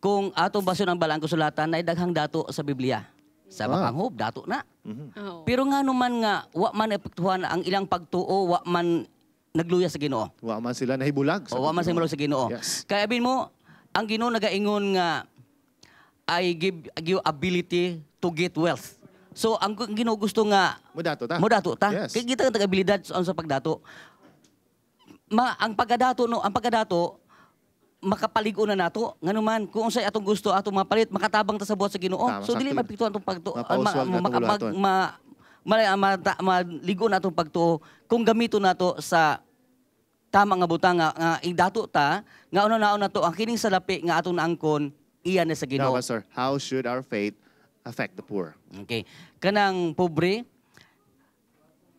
S5: Kung atong bason ang balang kasulatan, ay daghang dato sa Biblia. Sa Bakang dato na. Pero nga naman nga, wa man epektuhan ang ilang pagtuo, wa man nagluya sa Ginoo.
S1: Wa man sila nahibulag sa
S5: O, wa man sila
S1: pagtuo.
S5: nahibulag sa Ginoo. Kaya abin mo, ang Ginoo nagaingon nga I give you ability to get wealth. So ang Ginoo gusto nga
S1: mudato ta.
S5: Mudato ta. Kay kita ang abilidad sa pagdato. Ang pagkadato no, ang pagkadato makapalig-on na nato. Ngano man kung unsay atong gusto atong mapalit, makatabang ta sa buhat sa Ginoo.
S1: Tama,
S5: So dili
S1: sakto.
S5: mapiktuan atong pagtuo,
S1: Mapauswag na atong buluhaton.
S5: maligo na atong pagtuo kung gamito nato sa tama nga butang nga idato ta nga una naon nato ang kining salapi nga atong naangkon iya na sa Ginoo.
S1: Now, Pastor, how should our faith affect the poor?
S5: Okay. Kanang pobre,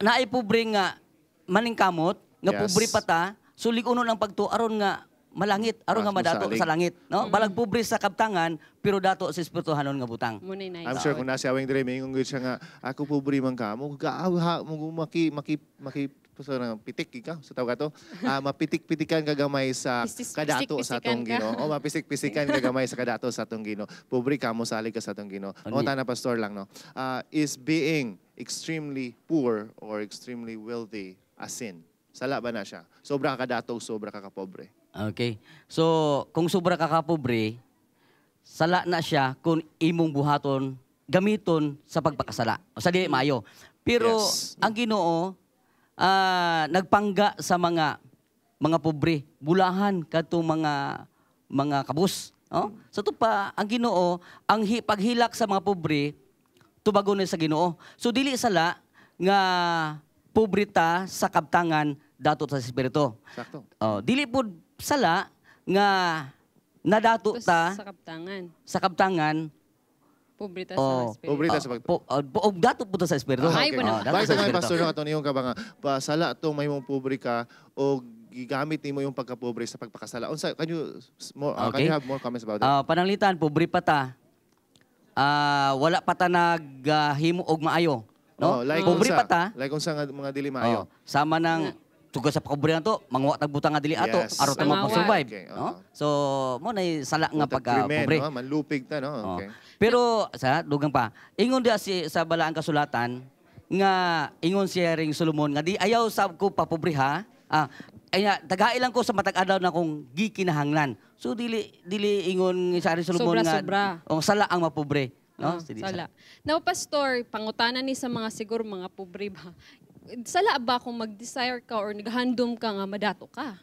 S5: naay pobre nga maningkamot, nga pobre pa ta, so lig-unon ang pagtuo aron nga malangit, aron nga
S1: Mas
S5: madato
S1: mosalig.
S5: sa langit, no? Balag pobre sa kabtangan, pero dato sa espirituhanon nga butang.
S2: Munay nice.
S1: I'm sure kung nasa awing dire maingon gyud siya nga ako pobre man ka mo ha mo maki maki maki sa nga pitik ka sa tawag ato mapitik-pitikan ka gamay sa kadato sa
S2: Pisik-pisikan
S1: atong
S2: ka.
S1: Ginoo o mapisik-pisikan ka gamay sa kadato sa atong Ginoo, pobre ka mo salig ka sa atong Ginoo.
S5: Ano
S1: O tana, pastor lang, no, is being extremely poor or extremely wealthy a sin? Sala ba na siya? Sobra ka kadato, sobra ka kapobre?
S5: Okay. So, kung sobra ka kapobre, sala na siya kung imong buhaton, gamiton sa pagpakasala. O sa dili maayo. Pero ang Ginoo nagpangga sa mga pobre, bulahan kadtong mga kabus, no? Sa so, pa ang Ginoo ang paghilak sa mga pobre tubagon ni sa Ginoo. So dili sala nga pobre ta sa kabtangan dato sa espiritu.
S1: Sakto.
S5: Oh, dili pud sala nga nadato ta
S2: sa kabtangan.
S5: Sa kabtangan
S2: pobre ta sa espiritu.
S1: Pobre ta sa
S5: dato pud ta sa espiritu.
S1: Okay. Dato sa espiritu. Pastor, ato niyong ka ba nga sala tong mahimong pobre ka o gigamit nimo yung pagkapobre sa pagpakasala. Unsa can you more, okay. Can you have more comments about that?
S5: Pananglitan pobre pa ta. Wala pa ta naghimo og maayo, no?
S1: Oh, like
S5: pobre pa ta.
S1: Like unsa nga mga dili maayo.
S5: Sama nang tugod sa pobre nato, manguha tag butang nga dili ato, aron ta ma-survive,
S1: okay,
S5: no? So mo nay sala nga pagka pobre.
S1: No? Manlupig ta, no? Okay.
S5: Pero sa dugang pa, ingon dia si sa balaang kasulatan nga ingon si Haring Solomon nga di ayaw sab ko papobre ha. Ay tagai lang ko sa matag adlaw na kong gikinahanglan. So dili ingon sa Haring Solomon
S2: sobra,
S5: nga sala ang mapobre, no?
S2: Sala. Now pastor, pangutana ni sa mga siguro mga pobre ba. Sala ba kung mag-desire ka or naghandom ka nga madato ka?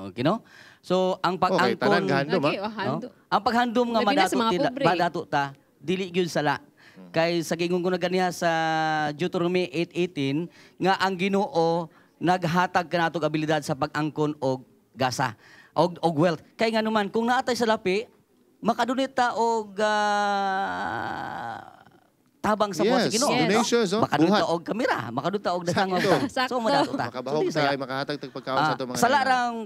S5: Okay, no? So ang pag-angkon,
S2: okay, no?
S5: Ang paghandom nga madato, madato ta, dili gyud sala. Kay sa gingon ko na ganiha sa Deuteronomy 8:18 nga ang Ginoo naghatag kanatog abilidad sa pag-angkon og gasa og wealth. Kay nganuman kung naatay sa lapi, makadunit ta og tabang sa buhat sa Ginoo.
S1: Donations,
S5: no? Makadunit ta og kamera, makadunit ta og daghang butang. So madato ta.
S1: Makabahog ta, makahatag tag pagkaon sa atong mga
S5: sala rang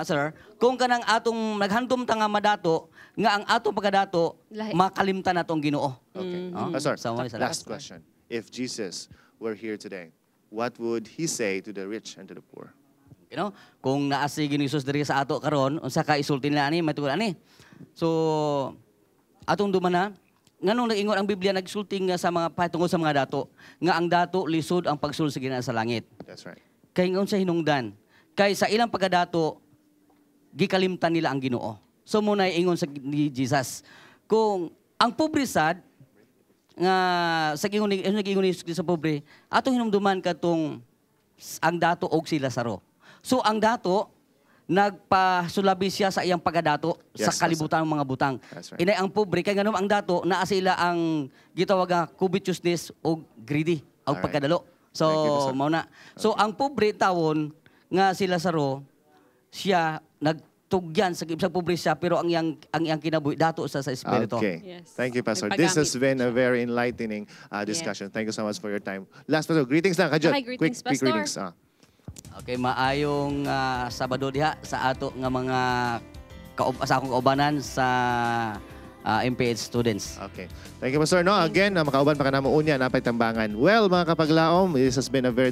S5: sir, kung kanang atong naghandom ta nga madato, nga ang atong pagkadato makalimtan natong Ginoo.
S1: Okay. Pastor, last question. If Jesus were here today, what would he say to the rich and to the poor?
S5: You know, kung naa si Ginoo Jesus diri sa ato karon, unsa ka isulti nila ani, may ani. So atong dumana, nganong nag-ingon ang Biblia nagsulti nga sa mga patungod sa mga dato, nga ang dato lisod ang pagsulod sa Ginoo sa langit.
S1: That's right.
S5: Kay ngon sa hinungdan, kay sa ilang pagkadato gikalimtan nila ang Ginoo. So mo na ingon sa ni Jesus, kung ang pobre sad nga sa gingon ni sa pobre, atong hinumduman kadtong ang dato og si Lazaro. So ang dato nagpasulabi siya sa iyang pagkadato sa kalibutan ng mga butang.
S1: Right.
S5: Inay ang pobre kay nganom ang dato naa sila ang gitawag nga covetousness og greedy og pagkadalo. So mao na. So ang pobre tawon nga si Lazaro siya nagtugyan sa ibig pobre siya pero ang iyang kinabuhi dato sa espiritu.
S1: Okay. Yes. Thank you, Pastor. This has been a very enlightening discussion. Thank you so much for your time. Last, Pastor, greetings lang kajot.
S2: Okay, greetings,
S1: quick
S2: Pastor.
S1: Greetings.
S5: Okay, maayong Sabado diha sa ato nga mga sa akong kaubanan sa MPH students.
S1: Okay. Thank you, Pastor. No, again, makauban pa ka namo unya napay tambangan. Well, mga kapaglaom, this has been a very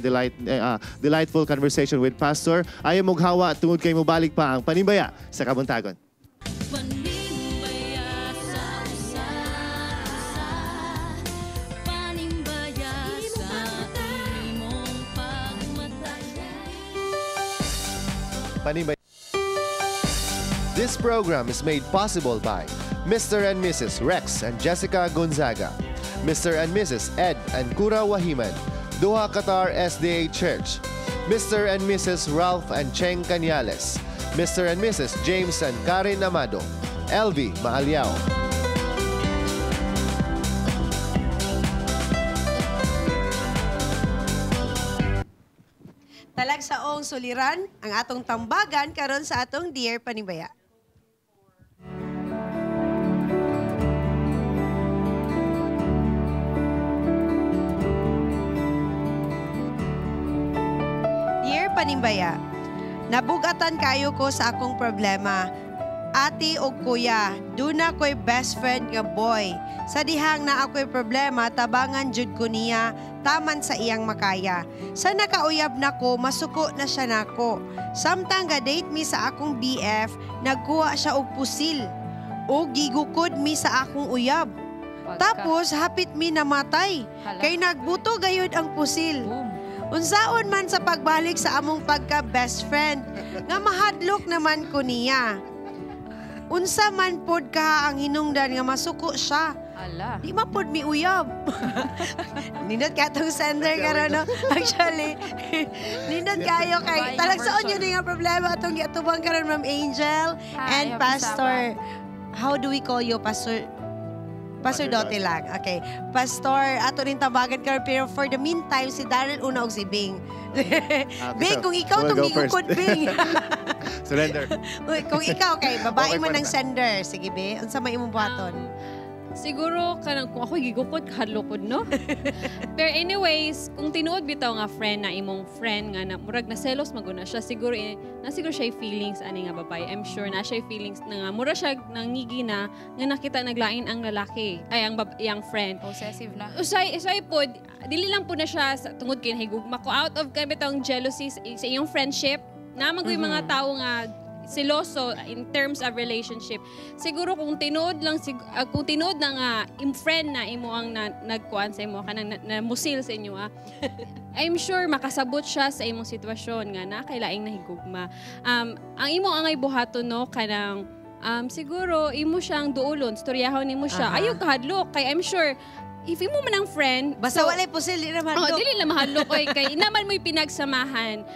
S1: delightful conversation with Pastor. Ayaw mughawa tungod kay mobalik pa ang Panimbaya sa Kabuntagon.
S4: Panimbaya sa usa, panimbaya sa imong pagmata.
S1: Panimbaya. This program is made possible by Mr. and Mrs. Rex and Jessica Gonzaga, Mr. and Mrs. Ed and Kura Wahiman, Doha Qatar SDA Church, Mr. and Mrs. Ralph and Cheng Cañales, Mr. and Mrs. James and Karen Amado, LV Maaliao.
S3: Talagsaong suliran ang atong tambagan karon sa atong Dear Panimbaya. Dear Panimbaya, nabugatan kayo ko sa akong problema. Ate o kuya, duna ko'y best friend nga boy. Sa dihang na ako'y problema, tabangan jud ko niya, taman sa iyang makaya. Sa nakauyab nako, masuko na siya nako. Samtang ga-date mi sa akong BF, nagkuha siya og pusil. O gigukod mi sa akong uyab. Tapos hapit mi namatay. Kay nagbuto gayud ang pusil. Unsaon man sa pagbalik sa among pagka best friend nga mahadlok naman ko niya. Unsa man pod ka ang hinungdan nga masuko siya.
S6: Ala.
S3: Di ma pod miuyab. Nindot ka tong sender karon, no? Actually, nindot kayo kay
S6: Babae nga
S3: talagsaon
S6: version.
S3: yun nga problema atong giatubang karon, Ma'am Angel
S6: Hi,
S3: and
S6: happy
S3: Pastor. How do we call you, Pastor? Pastor
S1: Pastor
S3: Dote lang. Okay. Pastor, ato rin tawagan karon, pero for the meantime si Daryl una og si Bing. Bing,
S1: so,
S3: kung ikaw
S1: we'll
S3: tong
S1: go first.
S3: gigukod, Bing.
S1: Surrender.
S3: Uy, kung ikaw kay babae
S1: Okay
S3: man
S1: pa
S3: ng
S1: na.
S3: sender. Sige, be. Unsa may imong buhaton?
S2: Siguro kanang kung ako gigukod, kahadlokod, no? Pero anyways, kung tinuod bitaw nga friend na imong friend nga na murag na selos maguna siya, siguro na siguro siya feelings ani nga babae. I'm sure na siya feelings na nga mura siya nangigi na nga nakita naglain ang lalaki ay ang iyang friend.
S6: Possessive na.
S2: Usay usay pod dili lang po na siya sa, tungod kay nahigugma ko, out of kay bitawng jealousy sa iyong friendship na magoy mga tao nga seloso in terms of relationship. Siguro kung tinuod lang kung tinuod na nga im friend na imo ang nagkuan sa imo kanang na musil sa inyo ah. I'm sure makasabot siya sa imong sitwasyon nga na kay laing nahigugma. Ang imo angay buhaton, no, kanang siguro imo siyang duolon, storyahon nimo siya. Ayaw kahadlok kay I'm sure if imo man ang friend,
S3: Basta walay pusil, di na mahadlok.
S2: Oh, dili na mahadlok oy, kay naman mo'y pinagsamahan.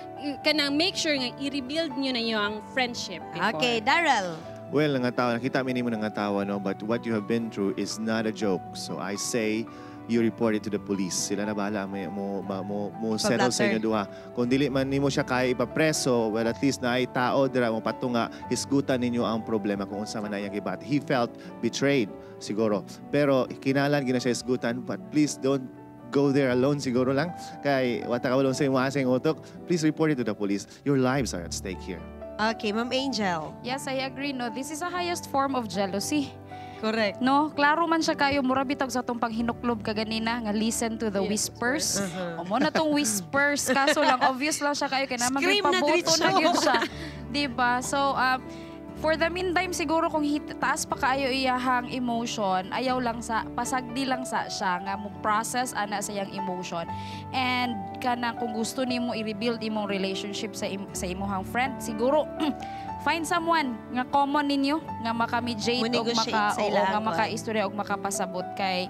S2: Kanang make sure nga i-rebuild niyo na yung friendship before.
S3: Okay, Daryl.
S1: Well, nga tao, nakita mi nimo nga tawa, no, but what you have been through is not a joke. So I say you report it to the police. Sila na bahala may mo ma, mo, mo settle sa inyo duha. Kung dili man nimo siya kaya ipapreso, well, at least naay tao dira mo patunga hisgutan ninyo ang problema kung unsa man na iyang gibati. He felt betrayed siguro. Pero kinalan gina siya hisgutan, but please don't go there alone siguro lang kay wata ka walong sa imong asing utok. Please report it to the police. Your lives are at stake here.
S3: Okay, Ma'am Angel.
S6: Yes, I agree. No, this is the highest form of jealousy.
S3: Correct.
S6: No, klaro man siya kayo, mura bitag sa atong panghinuklob kaganina nga listen to the whispers. O mo na tong whispers, kaso lang obvious lang siya kayo kay naman
S3: Scream na
S6: paboto
S3: diretso.
S6: na gyud siya. 'Di ba? So for the meantime siguro kung taas pa kaayo iyahang emotion, ayaw lang sa pasagdi lang sa siya nga mo process ana sa iyang emotion. And kanang kung gusto nimo i-rebuild imong relationship sa imuhang friend, siguro find someone nga common ninyo nga maka-mediate og
S3: Mo-negotiate
S6: maka
S3: sa
S6: oo,
S3: ilang
S6: nga
S3: kuan.
S6: maka-istorya og makapasabot kay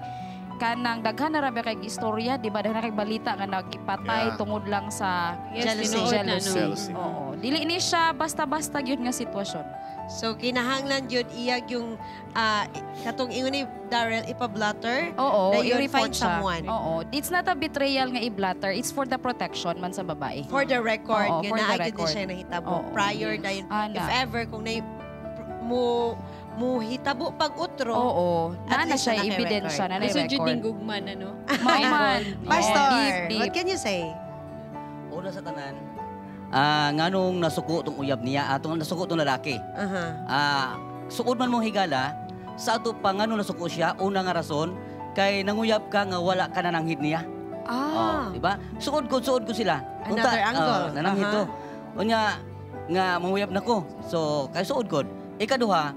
S6: kanang daghan na ra ba kay istorya, di ba? Daghan na kay balita nga nagipatay tungod lang sa
S2: Yes,
S3: Jealousy.
S2: tinuod na, no?
S6: jealousy.
S1: Jealousy.
S6: Oo. Dili ni siya basta-basta gyud nga sitwasyon.
S3: So kinahanglan gyud iyag yung katong ingon ni Daryl ipa-blatter.
S6: Oo,
S3: na yun,
S6: i-report
S3: find
S6: siya.
S3: someone.
S6: Oo. It's not a betrayal nga i-blatter, it's for the protection man sa babae.
S3: For the record,
S6: Oo,
S3: nga
S6: for the
S3: naa gyud ni
S6: record.
S3: siya nahitabo.
S6: Oo.
S3: Prior dayon,
S6: Ana.
S3: if ever kung nay mo mo hitabo pag utro.
S6: Oo.
S3: At
S6: Naa na
S3: least
S6: siya
S3: naa kay
S6: ebidensya,
S3: record.
S6: naa na
S2: Gusto jud
S6: record.
S2: ning gugma na, no?
S6: Mao man.
S3: Pastor,
S6: Oo, deep, deep.
S3: what can you say?
S5: Una sa tanan, nganong nasuko tong uyab niya, atong nasuko tong lalaki. Suod man mong higala, sa ato pa nganong nasuko siya, una nga rason, kay nanguyab ka nga wala ka nananghid niya. Oh, di ba? Suod ko sila.
S3: Another angle.
S5: Oh, nananghid to. Unya nga manguyab nako. So, kay suod ko. Ikaduha,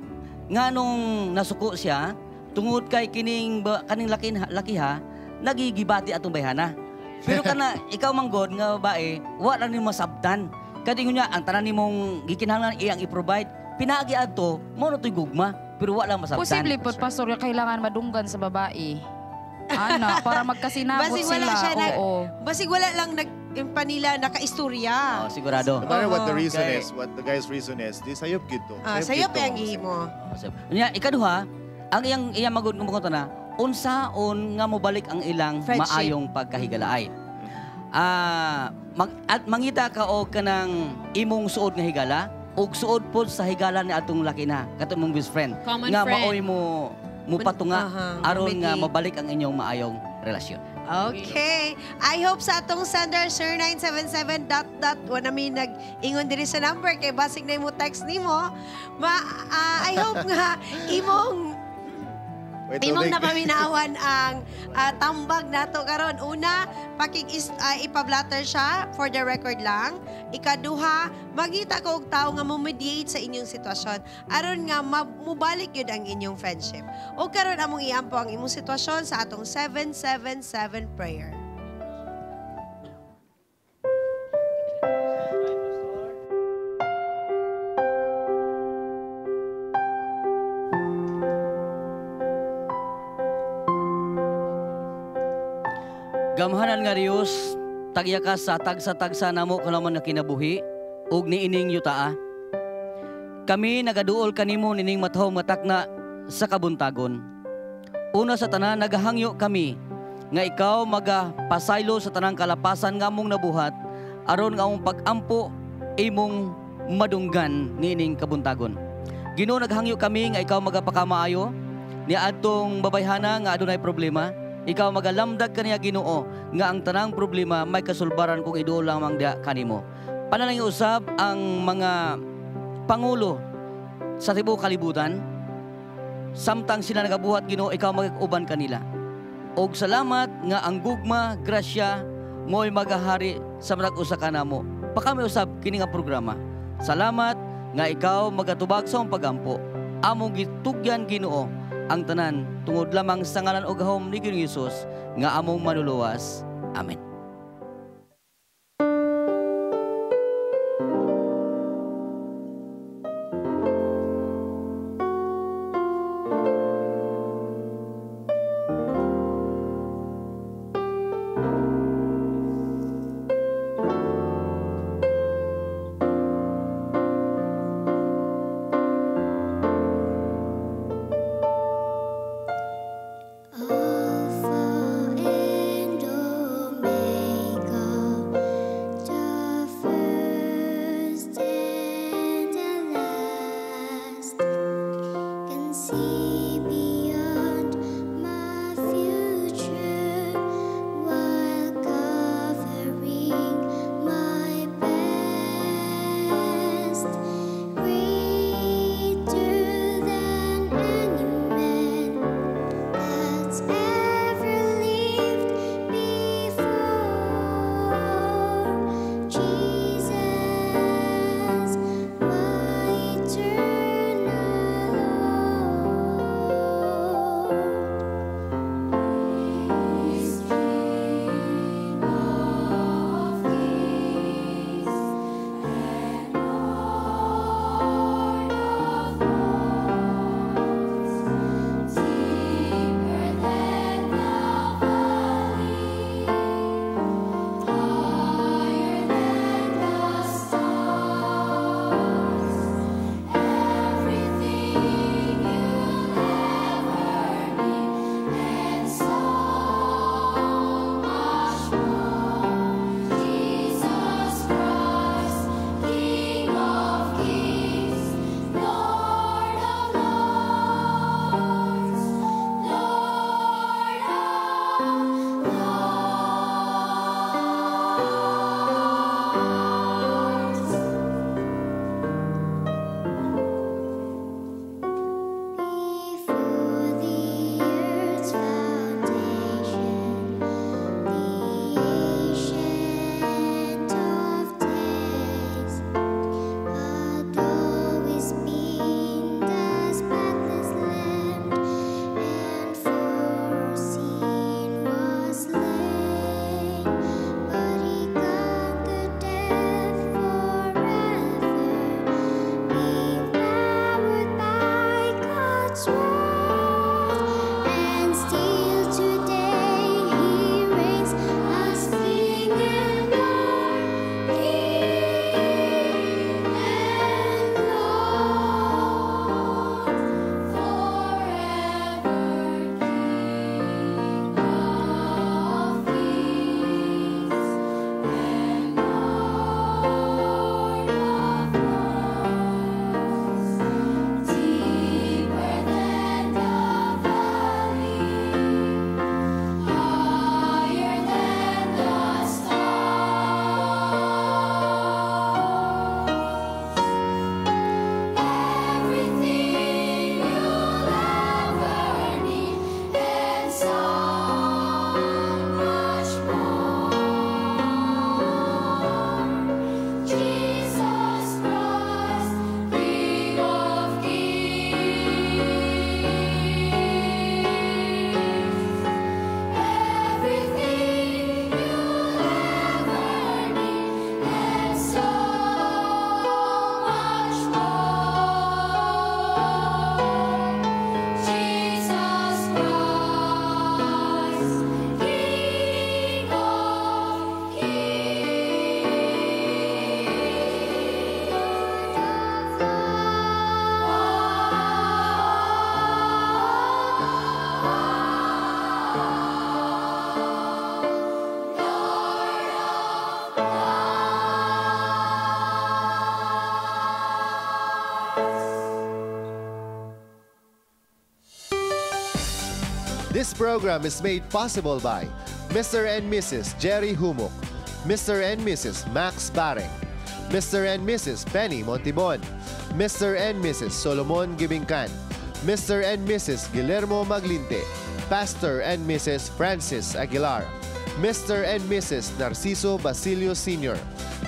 S5: nganong nasuko siya, tungod kay kining kaning lakiha, nagigibati atong bayhana. Pero kana ikaw manggod nga babae, wa ra nimo masabtan. Kadi niya ang tanan nimong gikinahanglan iyang i-provide, pinaagi adto, mo na to'y gugma, pero wa lang masabtan.
S6: Posible po, Pastor, nga kailangan madunggan sa babae. Ana, para magkasinabot
S3: Basig wala
S6: sila.
S3: siya
S6: Oo.
S3: basig wala lang nag yung panila nakaistorya.
S5: Oh, sigurado.
S1: No matter what the reason
S5: Kay-
S1: is, what the guy's reason is, di sayop gid to.
S3: Ah,
S1: Sayop
S3: sayop
S1: gid to.
S3: ang gihimo.
S5: Nya ikaduha, ang iyang iyang magud kung na unsaon nga mobalik ang ilang
S3: Friendship.
S5: maayong pagkahigalaay. At mangita ka og kanang imong suod nga higala ug suod pod sa higala ni atong laki na katong mong best friend
S2: Common
S5: nga
S2: friend.
S5: maoy mo mupatunga aron nga
S3: mediate.
S5: mabalik ang inyong maayong relasyon.
S3: Okay. I hope sa atong sender, sir 977 dot dot, wala mi nag-ingon diri sa number kay basig na imo text nimo. I hope nga imong
S1: Wait,
S3: imong
S1: tubig.
S3: napaminawan ang tambag nato karon. Una, ipa-blatter siya for the record lang. Ikaduha, magita ko og tawo nga mo-mediate sa inyong sitwasyon aron nga mubalik gyud ang inyong friendship. O karon among iampo ang imong sitwasyon sa atong 777 prayer.
S5: Gamhanan nga Dios, tagya ka sa tagsa-tagsa namo kalaman nga kinabuhi ug niining yutaa. Kami nagaduol kanimo nining mathom nga takna sa kabuntagon. Una sa tanan, nagahangyo kami nga ikaw magapasaylo sa tanang kalapasan nga among nabuhat aron nga among pag-ampo imong madunggan niining kabuntagon. Ginoo, naghangyo kami nga ikaw magapakamaayo niadtong babayhana nga adunay problema. Ikaw magalamdag kaniya, Ginoo, nga ang tanang problema may kasulbaran kung iduol lamang diha kanimo. Panalangin usab ang mga pangulo sa tibuok kalibutan. Samtang sila nagabuhat, Ginoo, ikaw mag-uban kanila. Og salamat nga ang gugma, grasya mo'y magahari sa matag usa kanamo. Pakami usab kini nga programa. Salamat nga ikaw magatubag sa among pagampo. Among gitugyan, Ginoo, ang tanan tungod lamang sa ngalan og gahom ni Ginoong Hesus nga among manluluwas. Amen.
S4: Alpha and Omega.
S1: This program is made possible by Mr. and Mrs. Jerry Humok, Mr. and Mrs. Max Bareng, Mr. and Mrs. Penny Montibon, Mr. and Mrs. Solomon Gibingkan, Mr. and Mrs. Guillermo Maglinte, Pastor and Mrs. Francis Aguilar, Mr. and Mrs. Narciso Basilio Sr.,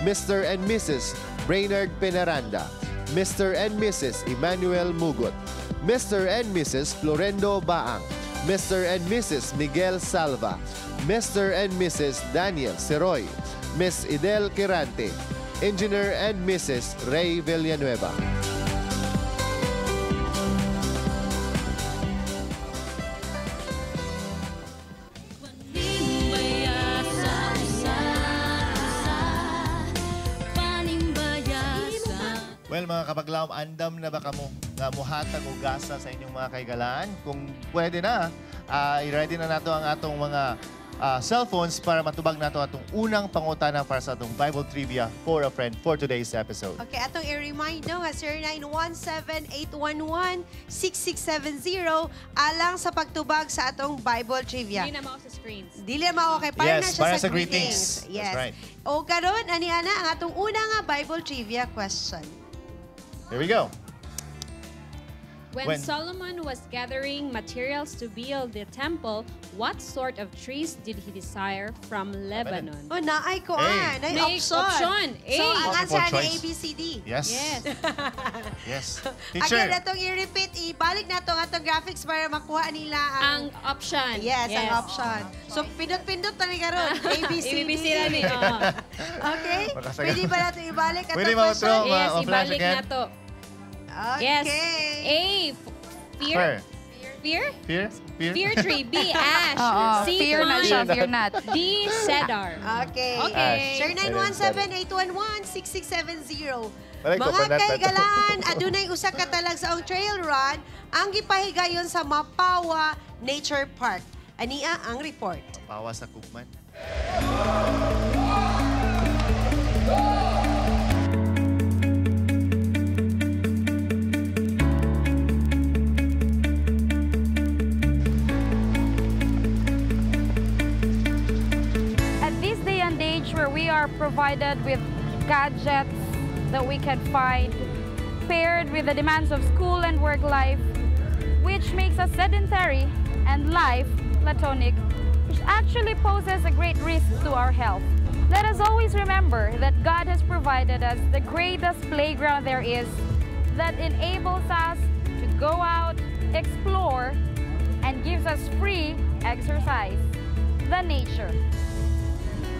S1: Mr. and Mrs. Brainerd Penaranda, Mr. and Mrs. Emmanuel Mugot, Mr. and Mrs. Florendo Baang, Mr. and Mrs. Miguel Salva, Mr. and Mrs. Daniel Seroy, Miss Idel Quirante, Engineer and Mrs. Ray Villanueva. Well, mga kapaglaom, andam na ba kamo nga muhatag og gasa sa inyong mga kaigalaan? Kung pwede na, i-ready na nato ang atong mga cellphones para matubag nato atong unang pangutana para sa atong Bible Trivia for a Friend for today's episode.
S3: Okay, atong i-remind no nga 0917-811-6670 alang sa pagtubag sa atong Bible Trivia.
S2: Dili na mao sa screens.
S3: Dili mao kay para
S1: Yes,
S3: na siya
S1: para
S3: sa
S1: sa greetings.
S3: greetings. Yes.
S1: That's right.
S3: O karon ani ana ang atong una nga Bible Trivia question.
S1: Here we go.
S2: When Solomon was gathering materials to build the temple, what sort of trees did he desire from Lebanon?
S3: Oh, naay ko
S1: A.
S3: ah, naay
S2: May
S3: option.
S2: option. A.
S3: So ang answer
S1: Multiple
S3: na A
S1: choice.
S3: B C D.
S1: Yes.
S2: Yes.
S1: Yes. Teacher.
S3: Again, atong i-repeat, ibalik na itong atong graphics para makuha nila ang,
S2: Ang option.
S3: Yes, ang option. So, pindot-pindot na ni karon. A, B, C,
S2: A, B,
S3: D.
S2: C na ni, oo.
S3: Okay?
S1: Makasagot.
S3: Pwede ba natin ibalik atong
S1: Pwede ba
S3: question?
S1: outro,
S2: Yes,
S1: ma-flash
S2: ibalik
S1: again?
S2: na to.
S3: Okay.
S2: Yes. A. Fear. Fear?
S1: Fear? Fear?
S2: Fear tree. B. Ash.
S6: Oo,
S2: C.
S6: fear na siya,
S2: pine.
S6: fear not.
S2: D. Cedar.
S3: Okay.
S2: Okay.
S3: Sir 917-811-6670.
S1: Balik ko,
S3: Mga
S1: banat na to.
S3: kaigalaan, adunay usa ka talag sa trail run ang gipahigayon sa Mapawa Nature Park. Ania ang report.
S1: Pawa sa Kukman.
S6: At this day and age where we are provided with gadgets that we can find, paired with the demands of school and work life, which makes us sedentary and life platonic, which actually poses a great risk to our health. Let us always remember that God has provided us the greatest playground there is that enables us to go out, explore, and gives us free exercise, the nature.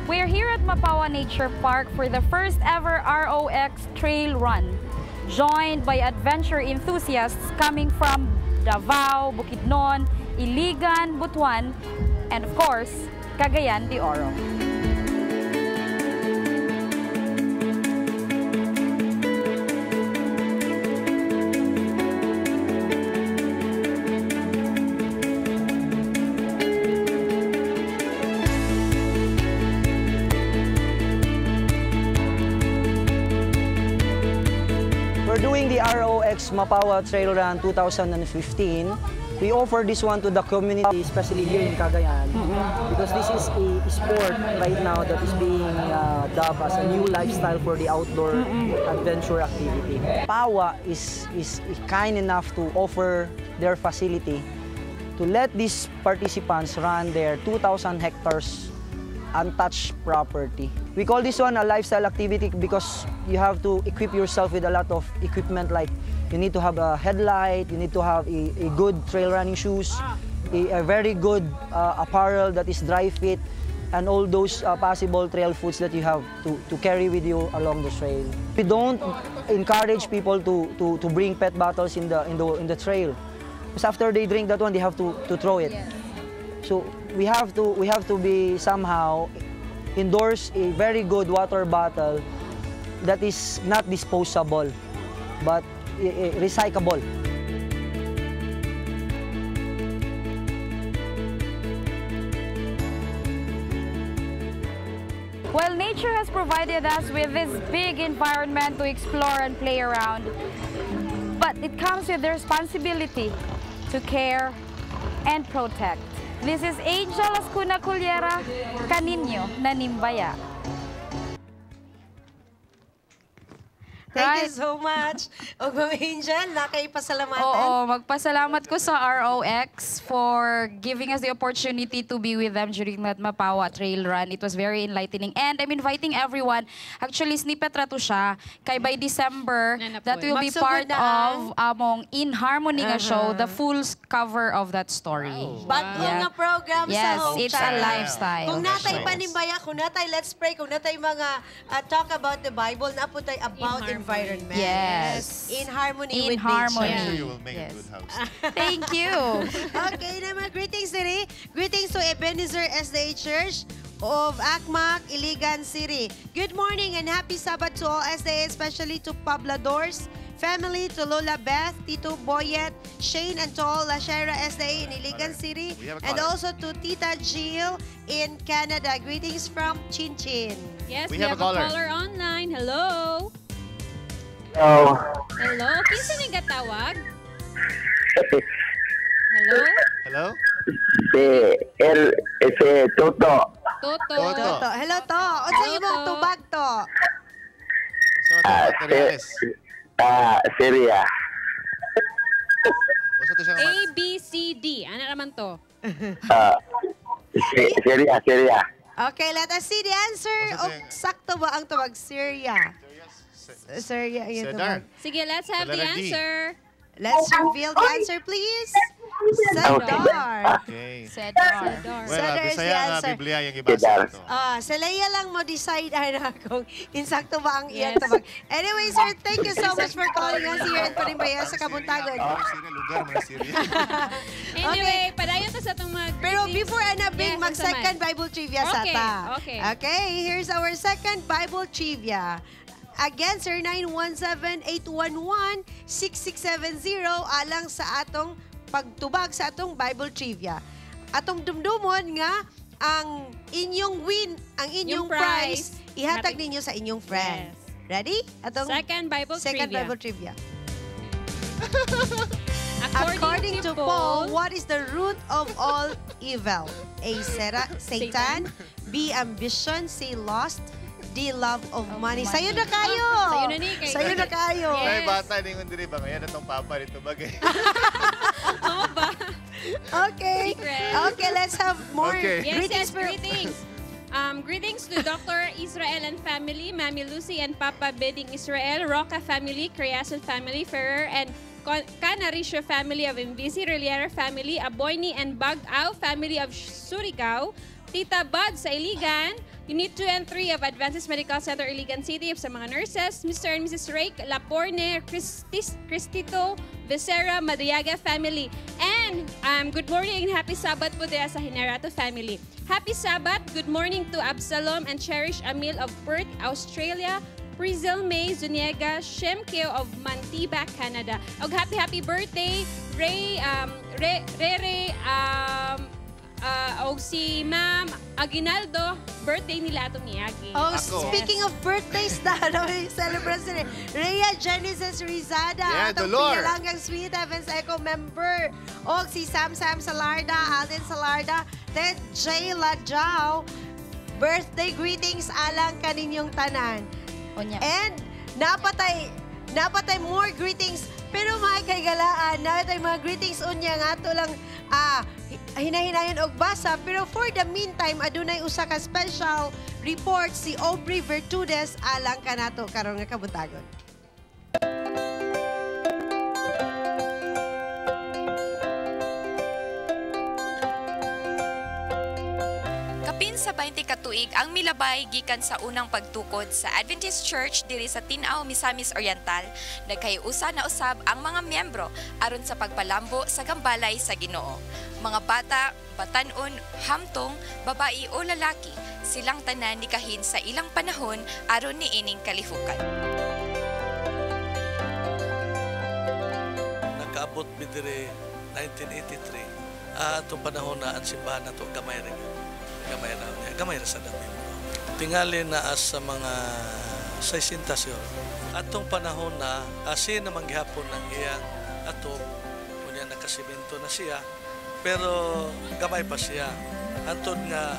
S6: We're here at Mapawa Nature Park for the first ever ROX Trail Run, joined by adventure enthusiasts coming from Davao, Bukidnon, Iligan, Butuan, and of course, Cagayan de Oro.
S7: We're doing the ROX Mapawa Trail Run 2015. We offer this one to the community, especially here in Cagayan, because this is a sport right now that is being dubbed as a new lifestyle for the outdoor adventure activity. Pawa is kind enough to offer their facility to let these participants run their 2,000 hectares untouched property. We call this one a lifestyle activity because you have to equip yourself with a lot of equipment, like you need to have a headlight, you need to have a good trail running shoes, a very good apparel that is dry fit, and all those possible trail foods that you have to carry with you along the trail. We don't encourage people to bring pet bottles in the trail, because after they drink that one, they have to throw it. So we have to be somehow endorse a very good water bottle that is not disposable, but recyclable.
S6: While nature has provided us with this big environment to explore and play around, but it comes with the responsibility to care and protect.
S9: This is Angel Ascuna Cullera, kaninyo nanimbaya.
S3: Thank you so much. Og Ma'am Angel, nakaipasalamatan.
S9: Oo, magpasalamat ko sa ROX for giving us the opportunity to be with them during that Mapawa Trail Run. It was very enlightening. And I'm inviting everyone. Actually, snippet ra to siya. Kay by December, that will be
S3: Magsugod
S9: part
S3: na
S9: of among In Harmony nga show, the full cover of that story.
S3: Bago
S9: Yeah.
S3: nga program
S9: Yes,
S3: sa Hope
S9: it's a
S3: Channel.
S9: lifestyle.
S3: Kung natay panimbaya, kung natay Let's Pray, kung natay mga talk about the Bible, naputay about environment.
S9: Yes.
S3: In harmony
S9: In
S3: with
S9: harmony.
S3: nature.
S1: I'm sure you will make a good house.
S9: Thank you.
S3: Okay, naman greetings diri. Greetings to Ebenezer SDA Church of Akmak, Iligan City. Good morning and happy Sabbath to all SDA, especially to Pobladors family, to Lola Beth, Tito Boyet, Shane, and to all La Sierra SDA in Iligan City,
S1: We have a
S3: and
S1: caller.
S3: also to Tita Jill in Canada. Greetings from Chin Chin.
S2: Yes,
S1: We
S2: we
S1: have
S2: have
S1: a
S2: a
S1: caller.
S2: caller online. Hello.
S22: Hello.
S2: Hello. Kinsa ning gatawag? Hello?
S1: Hello?
S22: Si El, si Toto.
S2: Toto.
S3: Toto. Hello, To. Unsa imong tubag, To?
S22: Ah, si, Syria.
S2: A, B, C, D. Ano naman to?
S22: Si, Syria, Syria.
S3: Okay, let us see the answer. O, sakto ba ang tubag? Syria. Syria ang iyong tubag.
S2: Sige, let's have the
S1: Letter D.
S2: answer.
S3: Let's reveal the answer, please. Sedar.
S1: Okay.
S9: Sedar.
S1: Well,
S3: Sedar is the
S1: Bisaya nga
S3: answer.
S1: Biblia yung ibasa ito.
S3: Ah, sa Leia lang mo decide ana kung insakto ba ang iyang tubag. Anyway, sir, thank you so much for calling us here at Panimbaya sa Kabuntagon.
S1: Syria, lugar mo na Syria.
S2: Anyway, padayon ta sa itong mga
S3: Pero before ana Bing,
S2: Yes,
S3: mag second
S2: unsa man.
S3: Bible trivia sa
S2: Okay,
S3: ta.
S2: okay.
S3: Okay, here's our second Bible trivia. Again, sir, 917-811-6670 alang sa atong pagtubag sa atong Bible trivia. Atong dumdumon nga ang inyong win, ang inyong
S2: Yung prize,
S3: prize, ihatag ninyo sa inyong friend. Ready? Atong
S2: Second Bible
S3: second
S2: trivia.
S3: Bible trivia.
S2: According
S3: to Paul, what is the root of all evil? A. Satan. B. Ambition. C. Lust. D. Love of money. Sayo na kayo!
S2: Sayo na ni, kay-
S3: Sayo na kayo!
S1: May bata, ningon diri ba? Ngayon itong papa dito bagay.
S3: Okay.
S2: Secret.
S3: Okay, let's have more
S1: Okay.
S2: Yes,
S3: greetings.
S2: yes, greetings. Greetings to Dr. Israel and family, Mami Lucy and Papa Bidding Israel, Roca family, Creason family, Ferrer and Canarisio family of MBC, Reliera family, Aboyni and Bagao family of Surigao, Tita Bud sa Iligan, Unit 2 and 3 of Advances Medical Center, Iligan City, sa mga nurses, Mr. and Mrs. Rake Laporne, Cristito Becerra, Madriaga family. And good morning and happy Sabbath po diya sa Hinerato family. Happy Sabbath. Good morning to Absalom and Cherish Amil of Perth, Australia. Prizel May Zuniega Shemkeo of Mantiba, Canada. Og happy happy birthday Ray Rere og si Ma'am Aguinaldo, birthday nila atong niagi.
S3: Oh, speaking of birthdays na, ano, celebrate sila. Rhea Genesis Rizada,
S1: Yeah,
S3: atong
S1: Dolor.
S3: pinalanggang Sweet Heavens Echo member. Og si Sam Sam Salarda, Alden Salarda, Ted J. Lajao. Birthday greetings alang kaninyong tanan. And napatay more greetings. Pero mga kaigalaan, napatay mga greetings unya nga ato lang hinahinayon og basa. Pero for the meantime, adunay usa ka special report si Aubrey Vertudes alang kanato karon nga kabuntagon.
S23: Kapin sa 20 katuig ang milabay gikan sa unang pagtukod sa Adventist Church diri sa Tin-aw, Misamis Oriental, nagkayusa na usab ang mga miyembro aron sa pagpalambo sa gambalay sa Ginoo. Mga bata, batan-on, hamtong, babae o lalaki, silang tanan nikahin sa ilang panahon aron niining kalihukan.
S24: Nakaabot mi diri 1983. Atong panahon na ang simbahan nato gamay ra gyud. Gamay ra niya, gamay ra sa dami. Tingali na as sa mga 60 siguro. Atong panahon na kasi naman gihapon ang iyang ato, unya nakasimento na siya. Pero gamay pa siya. Antod nga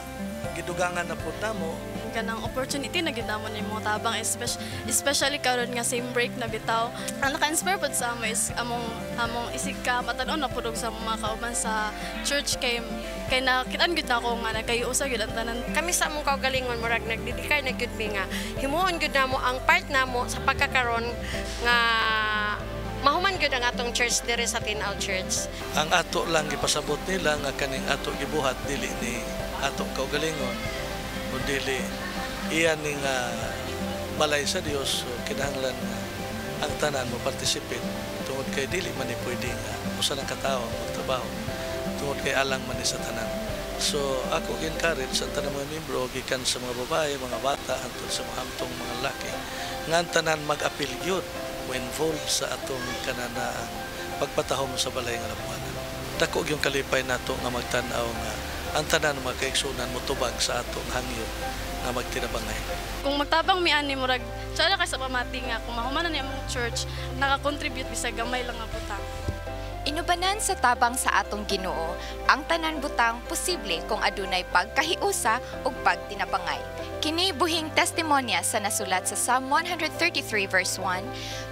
S24: gidugangan na pud namo.
S10: Kanang opportunity na gid namo ni mo tabang, especially karon nga same break na bitaw. Ang naka-inspire pud sa amo is among among isig ka matan-on na pud og sa mga kauban sa church kay kay nakitaan gid nako nga nagkayusa gyud ang tanan.
S11: Kami sa among kaugalingon, murag nagdedikay na gyud mi nga himuon gyud namo ang part namo sa pagkakaron nga mahuman gyud ang atong church diri sa Tin-aw Church.
S24: Ang ato lang gipasabot nila nga kaning ato gibuhat dili ni atong kaugalingon o dili iyan ni nga balay sa Dios, so kinahanglan nga ang tanan mo participate tungod kay dili man ni pwede nga usa lang ka tawo ang magtrabaho tungod kay alang man ni sa tanan. So ako gi-encourage ang tanang mga miyembro, gikan sa mga babae, mga bata, hangtod sa mga hamtong mga laki, nga ang tanan mag-apil gyud, mo-involve sa atong kananaang pagpatahom sa balay nga Lambuanan. Dako gyud kalipay nato nga magtan-aw nga ang tanan mga kaigsunan motubag sa atong hangyo nga magtinabangay.
S10: Kung magtabang mi ani, murag tsala kay sa pamati nga kung mahuman na ni among church, naka-contribute bisag gamay lang nga butang.
S23: Inubanan sa tabang sa atong Ginoo, ang tanan butang posible kung adunay pagkahiusa ug pagtinabangay. Kini buhing testimonya sa nasulat sa Psalm 133 verse 1,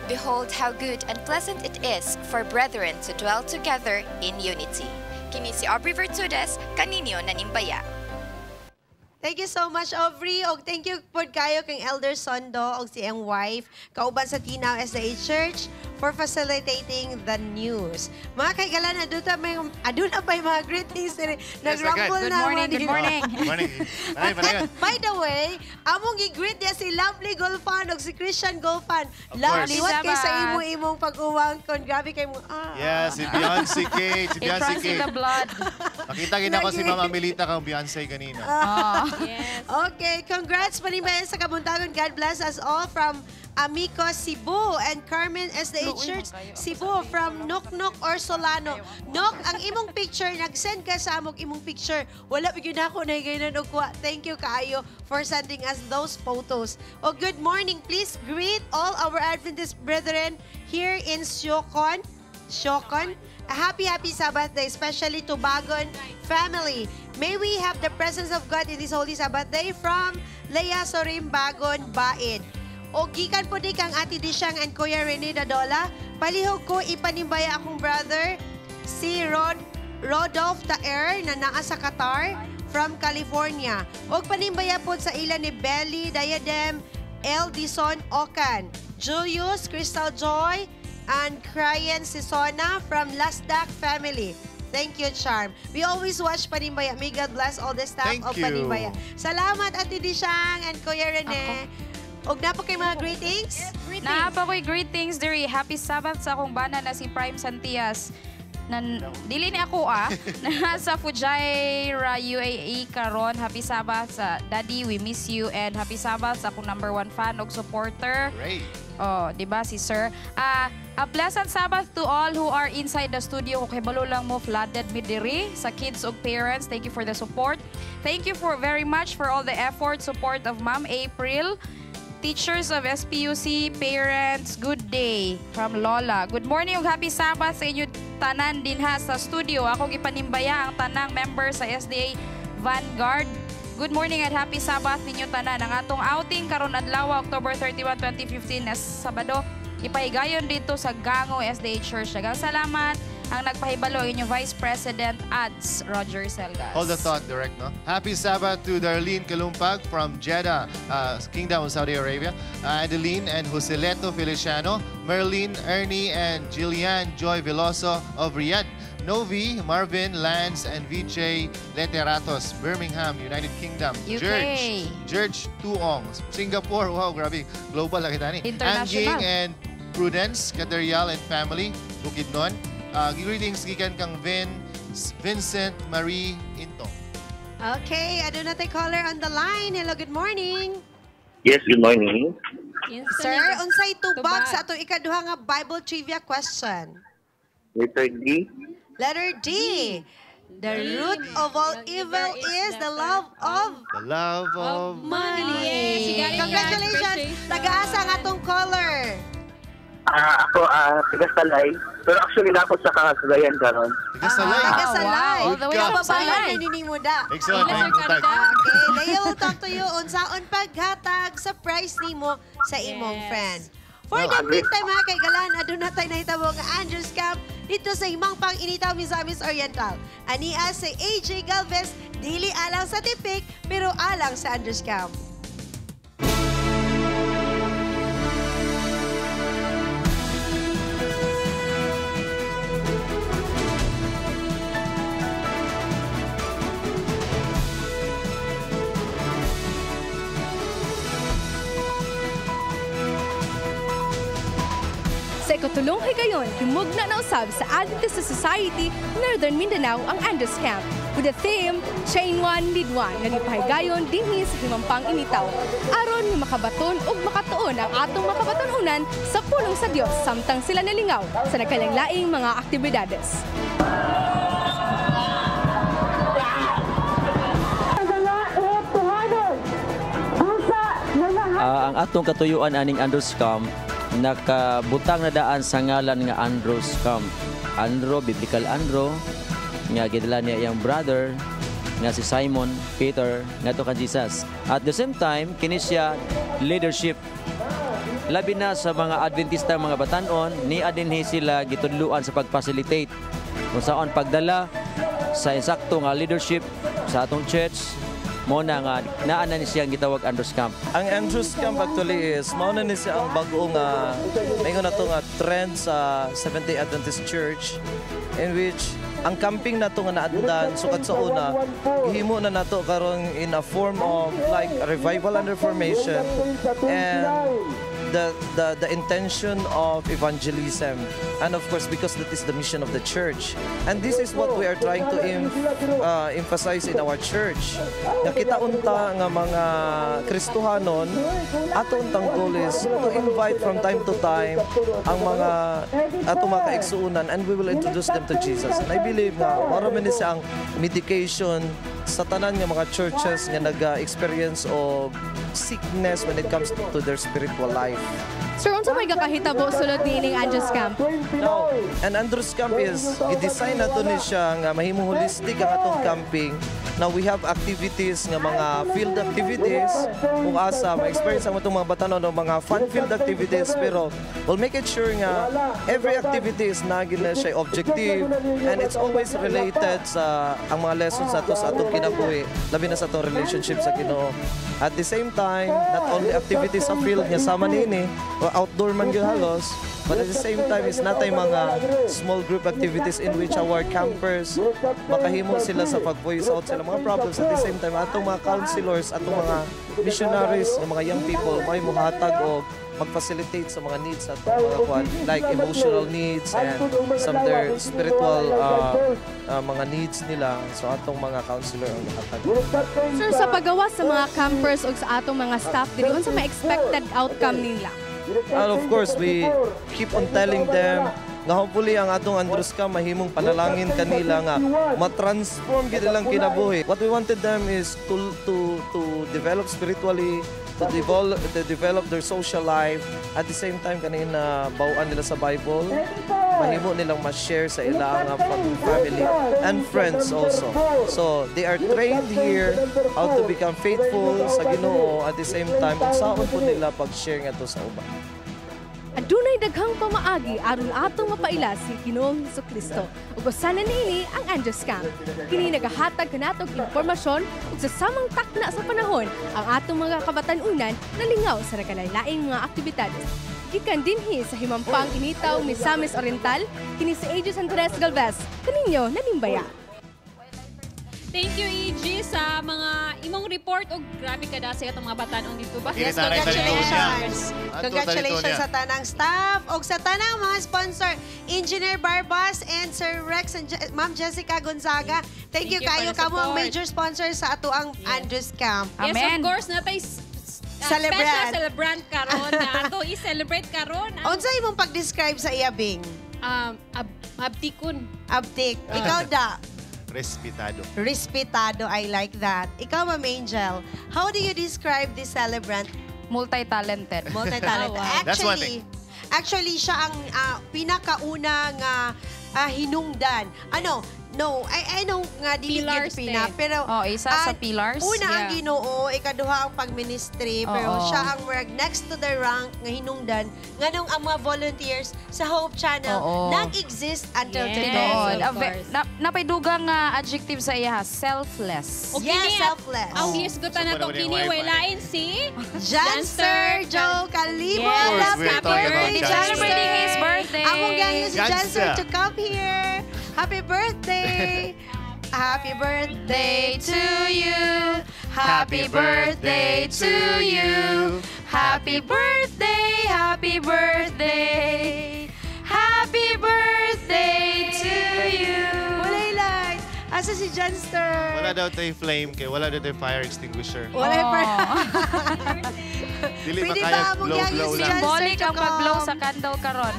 S23: "Behold how good and pleasant it is for brethren to dwell together in unity." Kini si Aubrey Vertudes, kaninyo nanimbaya.
S3: Thank you so much, Aubrey. Og thank you pod kayo kang Elder Sondo og si iyang wife kauban sa Tinao SDA Church for facilitating the news. Mga kaigalan, aduna pa yung mga greetings diri. Nag-rumble
S9: Good
S3: na
S9: morning,
S3: naman
S9: good
S3: dito.
S9: morning.
S1: Good morning. Padayon, padayon.
S3: By the way, among gi-greet niya si Lovely Golfan og si Christian Golfan.
S1: Of
S3: Lovely,
S1: course.
S3: what kay sa
S9: Sabbath.
S3: imo imong pag-uwang kon. Grabe kay mo. Ah.
S1: Yeah, si Beyonce Kate. Si
S9: It
S1: Beyonce
S9: runs in
S1: Kate.
S9: the blood.
S1: Nakita gina ko si Mama Melita kang Beyonce kanina.
S3: Ah. Okay, congrats Panimbaya sa kabuntagon. God bless us all from Amico Cebu and Carmen SDA Church Cebu from Noknok or Solano. Nok, ang imong picture, nag-send ka sa among imong picture. Wala pa gyud ako nahigayonan og kuha. Thank you kaayo for sending us those photos. Oh, good morning. Please greet all our Adventist brethren here in Siocon. Siocon. A happy, happy Sabbath day, especially to Bagon family. May we have the presence of God in this Holy Sabbath day from Leia Sorim Bagon Baid. O gikan po di kang Ate Disyang and Kuya Rene Dadola. Palihog ko ipanimbaya akong brother, si Rodolph Taer na naa sa Qatar from California. Og panimbaya po sa ila ni Belly Diadem L. Dison Ocan, Julius Crystal Joy, and Cryan Sisona from Lasdak family. Thank you, Charm. We always watch Panimbaya. May God bless all the staff
S1: Thank
S3: of
S1: you.
S3: Panimbaya. Salamat, Ate Disyang and Kuya Rene. Og naa pa kay mga greetings?
S9: Naa pa ko'y greetings diri. Happy Sabbath sa akong bana na si Prime Santias. Nan, dili ni ako ah. Nasa Fujairah, UAE karon. Happy Sabbath sa Daddy, we miss you, and happy Sabbath sa akong number one fan og supporter.
S1: Great.
S9: Oh, 'di ba si Sir? Ah, a pleasant Sabbath to all who are inside the studio. Kung kabalo lang mo, flooded mi diri sa kids ug parents. Thank you for the support. Thank you for very much for all the effort, support of Ma'am April. Teachers of SPUC, parents, good day from Lola. Good morning ug happy Sabbath sa inyo tanan dinha sa studio. Ako gipanimbaya ang tanang member sa SDA Vanguard. Good morning and happy Sabbath ninyo tanan. Ang atong outing karon adlaw, October 31, 2015 na Sabado, ipahigayon dito sa Gango SDA Church. Daghang salamat ang nagpahibalo ang inyong Vice President Ads Roger Selgas.
S1: Hold the thought, direct, no? Happy Sabbath to Darlene Kalumpag from Jeddah, Kingdom of Saudi Arabia. Adeline and Joseleto Feliciano, Merlin, Ernie, and Jillian Joy Veloso of Riyadh. Novi, Marvin, Lance, and VJ Leteratos, Birmingham, United Kingdom.
S9: UK.
S1: George, George Tuong, Singapore. Wow, grabe. Global lang kita ni.
S9: International.
S1: Angging and Prudence, Caderial and family, Bukidnon. Greetings gikan kang Vincent Marie Intong.
S3: Okay, aduna tay caller on the line. Hello, good morning.
S22: Yes, good morning.
S3: Sir, unsay tubag sa atong ikaduha nga Bible trivia question?
S22: Letter D.
S3: Letter D. The root of all evil is the love of
S1: The love of
S3: money.
S2: Yes, you got it.
S3: Congratulations. Tagaasa ang atong caller.
S22: Ako, tiga-Salay. Pero actually, nako sa Cagayan karon.
S1: Tiga-Salay.
S3: Tiga-Salay.
S9: Wow, all the way from
S3: Kababayan
S9: Salay.
S3: na nini mo da.
S1: Excellent. Maayong buntag.
S3: Okay, Leia will talk to you unsaon paghatag sa prize nimo sa imong friend. For the meantime, mga kaigalan, aduna tay nahitabo nga Andrews Camp dito sa Himangpang Initaw, Misamis Oriental. Ania si AJ Galvez, dili alang sa tipik, pero alang sa Andrews Camp.
S2: Sa ikatulong higayon, himugna na usab sa Adventist Society Northern Mindanao ang Andrews Camp with the theme Chain One, Lead One nga gipahigayon dinhi sa Himampang Initaw aron nga makabaton ug makatuon ang atong makabatununan sa pulong sa Dios samtang sila nalingaw sa nagkalaing-laing mga aktibidades.
S12: Ang atong katuyuan aning Andrews Camp nakabutang na daan sa ngalan nga Andrews Camp. Andro, biblical Andro, nga gidala niya iyang brother nga si Simon Peter ngadto kan Jesus. At the same time, kini siya leadership. Labi na sa mga Adventista, mga batanon, ni adinhi sila gitudluan sa pag-facilitate kung saan pagdala sa insakto nga leadership sa atong church mo na nga naa na ni siyang gitawag Andrews Camp.
S13: Ang Andrews Camp actually is mao na ni siya ang bag-o nga maingon na to nga trend sa Seventh-day Adventist Church, in which ang camping nato nga naandan sukad sa una gihimo na nato karon in a form of like a revival and reformation and the intention of evangelism, and of course because that is the mission of the church, and this is what we are trying to emphasize in our church. Nga kita unta nga mga Kristohanon, ato untang goal is to invite from time to time ang mga ato mga kaigsuonan, and we will introduce them to Jesus. And I believe nga mao man ni siya ang medication sa tanan nga mga churches nga nag-experience og sickness when it comes to their spiritual life.
S2: Sir, unsa may gakahitabo sulod niining Andrews Camp?
S13: No, and Andrews Camp is i-design nato ni siya nga mahimong holistic ang atong camping. Now we have activities nga mga field activities kung asa ma-experience ang atong mga batanon ng mga fun field activities, pero we'll make it sure nga every activity is naging na siya objective and it's always related sa ang mga lessons nato sa atong kinabuhi, labi na sa atong relationship sa Ginoo. At the same time, not only activities sa field nga sama niini o outdoor man gyud halos, but at the same time is natay mga small group activities in which our campers makahimo sila sa pag-voice out sila mga problems. At the same time, atong mga counselors, atong mga missionaries, ng mga young people may muhatag o mag-facilitate sa mga needs atong mga kwan, like emotional needs and some their spiritual mga needs nila. So atong mga counselor ang muhatag.
S2: Sir, sa pagawa sa mga campers o sa atong mga staff diri, unsa may expected outcome nila?
S13: And of course, we keep on telling them nga hopefully ang atong Andrews Camp mahimong panalangin kanila nga ma-transform gid ilang kinabuhi. What we wanted them is to develop spiritually, to develop their social life. At the same time, kanina bawaan nila sa Bible, mahimo nilang ma-share sa ilang family and friends also. So they are trained here how to become faithful sa Ginoo, at the same time unsaon po nila pag-share ngadto sa uban.
S2: Adunay daghang pamaagi aron atong mapaila si Ginoong Hesukristo. Ug usa na niini ang Andrews Camp. Kini nagahatag kanatong impormasyon ug sa samang takna sa panahon ang atong mga kabatan-unan nalingaw sa nagkalain-laing mga aktibidades. Gikan dinhi sa Himampang Initaw, Misamis Oriental, kini si AJ Andres Galvez, kaninyo nanimbaya.
S15: Thank you, EG, sa mga imong report. Og grabe ka sa atong mga batan-ong dito ba?
S3: Yes, congratulations. Congratulations sa tanang staff o sa tanang mga sponsor, Engineer Barbas and Sir Rex and Ma'am Jessica Gonzaga. Thank you
S15: Thank you
S3: kayo
S15: for the
S3: kamo ang
S15: support.
S3: Major sponsor sa atoang Andrews Camp.
S15: Yes, of course, natay
S3: Celebrant.
S15: special celebrant karon na ato i-celebrate karon.
S3: Unsa imong pag-describe sa iya, Bing?
S15: Abtikon.
S3: Abtik. Ikaw da.
S1: Respetado.
S3: Respetado, I like that. Ikaw, Ma'am Angel, how do you describe this celebrant?
S9: Multi-talented.
S3: Multi-talented.
S1: That's one
S3: Actually, Actually, siya ang pinakauna nga hinungdan. Ano? No, I know nga dili gyud
S9: Pillars,
S3: pina,
S9: te.
S3: pero
S9: Oh, isa sa pillars,
S3: Una ang Ginoo, ikaduha ang pagministry, pero siya ang murag next to the rank nga hinungdan nganong ang mga volunteers sa Hope Channel nag-exist until today.
S9: Tinuod. Napay dugang nga adjective sa iya, selfless.
S2: O
S3: Yes,
S2: kini,
S3: selfless.
S2: ang gisgutan na to
S1: So,
S2: kini
S1: wala
S2: way
S1: wifi.
S2: Lain si
S3: Janster Joe Calibo.
S2: Yes.
S1: Of course,
S3: Happy
S1: we're talking about
S3: birthday,
S1: Janster.
S9: Celebrating his birthday.
S3: Among ganyo si Janster
S1: Janster.
S3: to come here. Happy birthday! Happy birthday to you. Happy birthday to you.
S9: Happy birthday, happy birthday. Happy birthday to you.
S3: Walay light. Asa si Janster?
S1: Wala daw tayo flame kay wala daw tayo fire extinguisher.
S3: Walay pa.
S1: Dili
S3: Pwede
S1: makaya
S3: ba among
S1: blow
S3: ganyo
S1: blow
S3: si
S1: lang.
S3: Janster
S9: Symbolic
S3: to
S9: ang pag-blow
S3: come?
S9: sa candle karon.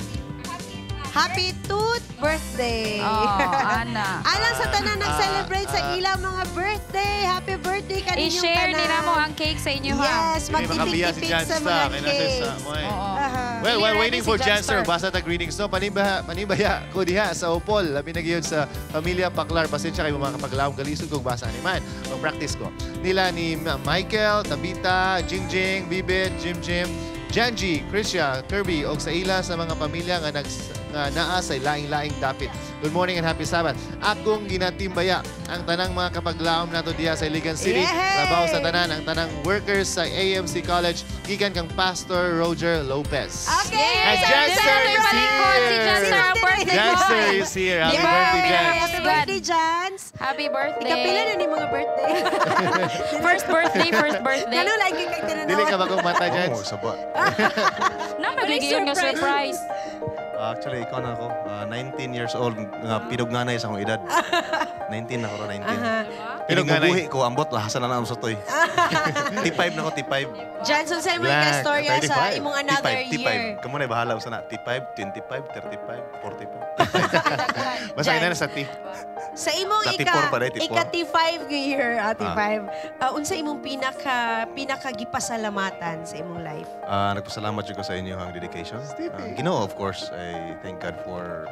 S3: Happy tooth birthday.
S9: Oh, ana.
S3: Alang sa tanan nag-celebrate sa ilang mga birthday. Happy birthday kaninyong
S9: I-share
S3: tanan.
S9: nila mo ang cake sa inyo ha.
S3: Yes,
S1: Dili makabiya si
S3: magtipik-tipik sa
S1: Janster.
S3: mga
S1: Kaya nasa
S3: cake.
S1: sa mo eh.
S3: Aha.
S1: Well, while
S9: Clear
S1: waiting
S9: si
S1: for
S9: Janster.
S1: Janster, basta ta greetings no. Panibaya ko diha sa Upol, labi na gyud sa pamilya Paklar. Pasensya kayo mga kapaglaom galisod kog basa ni man. Ang practice ko. Nila ni Michael, Tabita, Jingjing, Bibit, Jim Jim, Janji, Krisha, Kirby og sa ila sa mga pamilya nga nga naa sa laing-laing dapit. Good morning and happy Sabbath. Akong ginatimbaya ang tanang mga kapaglaom nato diha sa Iligan City.
S3: Yay!
S1: Labaw sa tanan ang tanang workers sa AMC College gikan kang Pastor Roger Lopez.
S3: Okay,
S1: And Janster is
S9: Palingkod si
S1: here.
S9: Janster ang birthday
S1: Janster
S9: boy.
S1: is here. Happy
S9: Yeah.
S1: birthday, Jans.
S3: Happy birthday, Jans.
S9: Happy birthday.
S3: Ikapila na ni mga birthday.
S9: First birthday, first birthday.
S3: Ngano lagi kay tinanaw?
S1: Dili ka bagong mata, Jans.
S8: Oo, saba.
S9: Na magiging nga surprise.
S8: Actually, ikaw na ako. 19 years old, nga pinugnganay sa akong edad. 19 na ako, 19.
S1: Pinugnganay.
S8: Pinugnganay ko, ambot, lahasan na na ang sotoy. T5 na ako, T5.
S3: Jans, unsa imong
S1: Black,
S3: istorya sa
S1: 35.
S3: imong another
S8: T5, T5.
S3: year?
S8: Kamu na bahala sa na. T5, 25, 35, 45.
S1: Basta na sa T.
S3: Sa imong
S8: Sa
S3: ika
S8: T4 pa rin, T4.
S3: ika T5 nga year, T5. Unsa imong pinaka pinakagipasalamatan sa imong life?
S8: Nagpasalamat jud ko sa inyo ang dedication. Ginoo, of course, I thank God for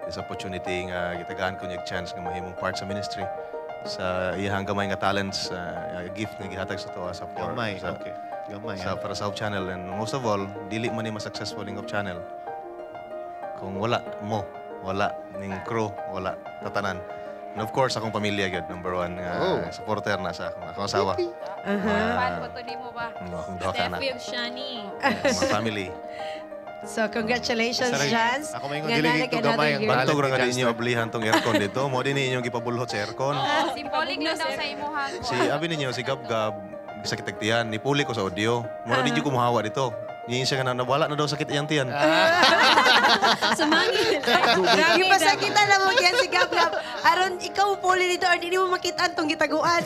S8: this opportunity nga gitagaan ko niya chance nga mahimong part sa ministry sa iyang gamay nga talents, gift nga gihatag sa tuwa sa for,
S1: Gamay,
S8: sa,
S1: okay. Gamay,
S8: sa
S1: ah.
S8: para sa Hope Channel, and most of all dili man ni mas successful ning Hope Channel kung wala mo, wala ning crew, wala tatanan. And of course akong pamilya gyud, number one nga supporter na sa akong asawa.
S9: Fan ko to nimo ba?
S8: Akong duha ka anak,
S2: Steffi ug Shani.
S8: mga family.
S3: So congratulations,
S1: Sarang-
S3: Jans.
S1: Ako may
S3: Nga
S1: dili
S3: nalag
S1: ko
S3: another
S1: gamay ang
S3: year.
S1: talent
S8: Bantog ra
S1: ni
S8: nga
S1: Janster.
S8: ninyo ablihan tong aircon dito. Mo din inyong gipabulhot sa aircon.
S9: Symbolic na daw sa imo ha.
S8: Si abi ninyo si Gab Gab sakit ang tiyan, nipuli ko sa audio. Mura di jud ko muhawa dito. Niya siya nga nawala na daw sakit iyang tiyan.
S2: Sumangil.
S3: Gipasakitan na mo yan si Gab Gab. Aron ikaw puli dito or di mo makita tong gitaguan.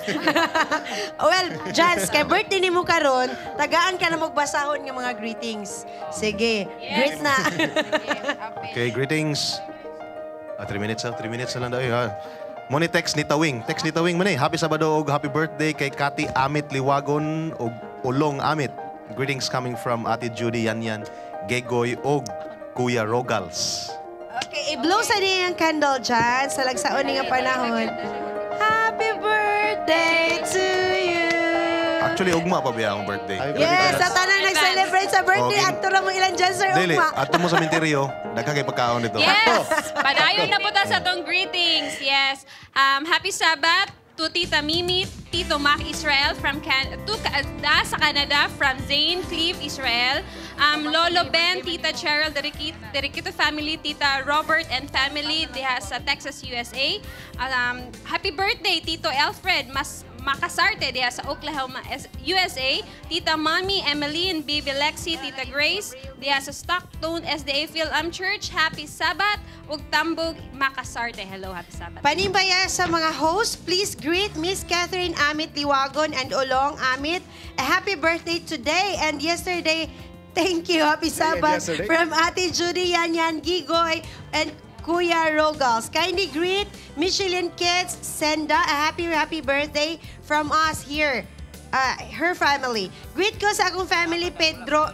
S3: Well, Jans, kay birthday nimo karon, tagaan ka na magbasahon nga mga greetings. Sige, greet na.
S8: Okay, greetings. 3 minutes, 3 minutes na lang daw. Ha. Mo ni text ni Tawing. Text ni Tawing man eh. Happy Sabado og happy birthday kay Kati Amit Liwagon og Ulong Amit. Greetings coming from Ate Judy Yanyan, Gegoy og Kuya Rogals.
S3: Okay, i-blow sa niya ang candle, Jans, sa lagsaon ni nga panahon. Happy birthday to you.
S8: Actually, ugma pa ba akong birthday?
S3: Yes, sa tanan nag-celebrate sa birthday,
S8: Okay.
S3: adto ra mo ilan dyan, sir,
S8: Dili,
S3: ugma.
S8: ato mo sa menteryo, daghan kay pagkaon dito.
S2: Yes! Padayon na po ta sa tong greetings. Yes. Happy Sabbath to Tita Mimi, Tito Mac Israel from sa Canada, from Zane Cleve Israel, Lolo Ben, Tita Cheryl, Deriquito family, Tita Robert and family diha sa Texas, USA. Happy birthday, Tito Alfred Mas Makasarte diha sa Oklahoma, USA. Tita Mommy, Emmeline, Baby Lexi, Tita Grace diha sa Stockton SDA Phil-Am Church. Happy Sabbath ug Tambog Makasarte. Hello, happy Sabbath.
S3: Panimbaya sa mga host, please greet Miss Catherine Amit Liwagon and Olong Amit. A happy birthday today and yesterday. Thank you. Happy Sabbath
S1: yesterday.
S3: from Ate Judy Yanyan Gigoy and Kuya Rogals. Kindly greet Michelin Kids Senda a happy, happy birthday from us here. Her family. Greet ko sa akong family, Pedro.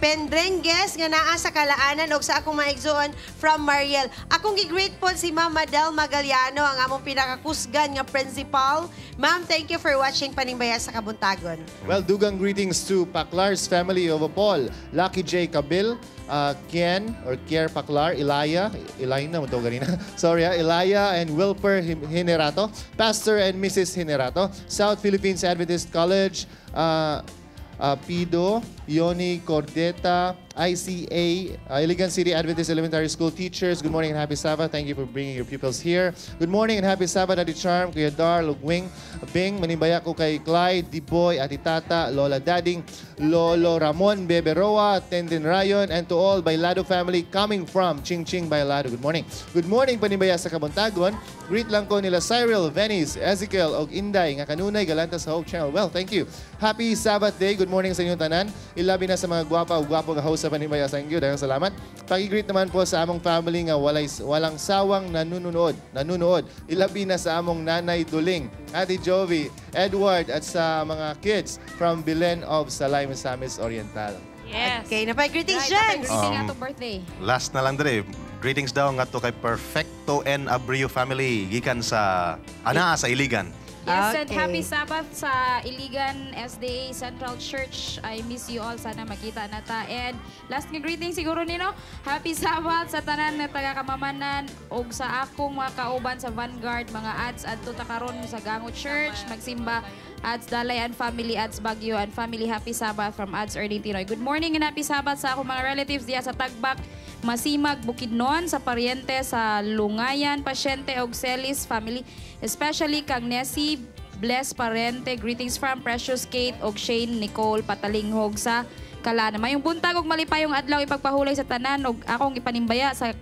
S3: Pendrengues nga naa sa Kalaanan og sa akong mga igsoon from Mariel. Akong gi-greet po si Ma'am Madel Magaliano, ang among pinakakusgan nga principal. Ma'am, thank you for watching Panimbaya sa Kabuntagon.
S1: Well, dugang greetings to Paklar's family of Opol, Lucky J. Kabil, Ken or Kier Paklar, Ilaya, Elina mo to ganina. Sorry, Ilaya and Wilper Hinerato, Pastor and Mrs. Hinerato, South Philippines Adventist College, Pido, Yoni Cordeta, ICA, Iligan City Adventist Elementary School teachers. Good morning and happy Sabbath. Thank you for bringing your pupils here. Good morning and happy Sabbath, Daddy Charm, Kuya Dar, Lugwing, Bing, Manimbaya ko kay Clyde, Diboy, Ate Tata, Lola Dading, Lolo Ramon, Bebe Roa, Tendin Rayon, and to all Bailado family coming from Ching Ching Bailado. Good morning. Good morning, Panimbaya sa Kabuntagon. Greet lang ko nila Cyril, Venice, Ezekiel, og Inday, nga kanunay, galanta sa Hope Channel. Well, thank you. Happy Sabbath day. Good morning sa inyong tanan. Ilabi na sa mga gwapa o gwapo nga host sa Panimbaya. Thank you. Daghang salamat. Pag-greet naman po sa among family nga walang sawang nanunood. Ilabi na sa among Nanay Duling, Ate Jovi, Edward, at sa mga kids from Belen of Salay, Misamis Oriental.
S2: Yes.
S3: Okay, napay-greetings,
S9: Right,
S3: Jens.
S9: napay-greeting atong birthday.
S8: Last na lang dire. Greetings daw nga to kay Perfecto N. Abrio family gikan sa ana sa Iligan.
S9: Yes, and
S3: Okay.
S9: happy Sabbath sa Iligan SDA Central Church. I miss you all. Sana makita na ta. And last nga greeting siguro nino, happy Sabbath sa tanan nga taga-kamamanan ug sa akong mga kauban sa Vanguard, mga ads adto ta karon sa Gango Church, magsimba ads Dalay and family, ads Baguio and family. Happy Sabbath from ads Erling Tinoy. Good morning and happy Sabbath sa akong mga relatives diya sa Tagbak, Masimag, Bukidnon, sa Pariente, sa Lungayan, Pasyente og Celis family, especially kang Nessie Bless Parente. Greetings from Precious Kate og Shane Nicole Patalinghog sa Kalana. Mayong buntag og malipayong adlaw ipagpahulay sa tanan og akong ipanimbaya sa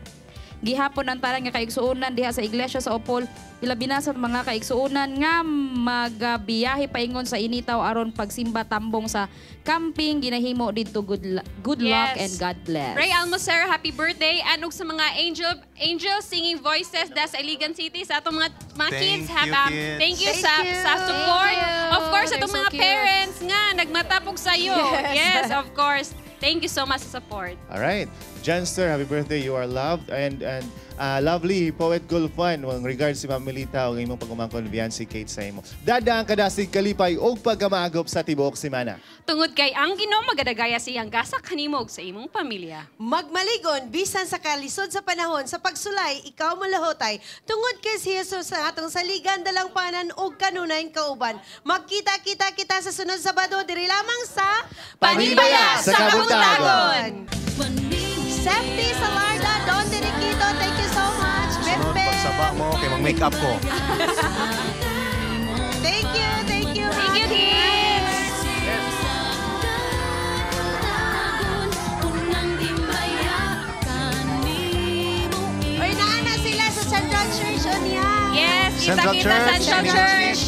S9: gihapon ang tanan nga kaigsuonan diha sa iglesia sa Opol, ilabi na sa mga kaigsuonan nga magabiyahe paingon sa Initaw aron pagsimba tambong sa camping ginahimo didto. Good luck
S2: Yes.
S9: and God bless.
S2: Ray Almoser, happy birthday. And ug sa mga angel singing voices da sa Iligan City, sa atong mga
S8: Thank
S2: kids,
S8: you, kids.
S2: Thank you
S3: Thank
S2: sa
S3: you.
S2: sa support.
S9: Thank you.
S2: Of course,
S9: They're
S2: atong
S9: so
S2: mga
S9: cute.
S2: parents nga nagmatapog sa iyo.
S9: Yes.
S2: Yes, of course. Thank you so much sa support.
S1: All right. Janster, happy birthday. You are loved. And lovely poet Gulfan. Ang regards si Ma'am Melita ug imong pagumangkon Viancy Kate sa imo. Dada ang kadasig kalipay og pagkamaagop sa tibuok semana.
S2: Tungod kay ang Ginoo magadagaya siyang gasa kanimo ug sa imong pamilya.
S3: Magmaligon bisan sa kalisod sa panahon sa pagsulay, ikaw malahotay. Tungod kay si Jesus ang atong saligan, dalangpanan ug kanunayng kauban. Magkita-kita kita sa sunod Sabado diri lamang sa
S1: Panimbaya sa Kabuntagon.
S3: Safety Salarda, Don Deniquito, thank you so much.
S8: Sunod
S3: Bembe.
S8: pagsaba mo kay mag-make up ko.
S3: Thank you, thank you.
S2: Thank you, kids!
S3: Oy, naa na sila sa Central Church unya.
S2: Yes,
S8: Central
S2: kita-kita
S8: Church,
S2: Central
S8: Iligan
S2: Church.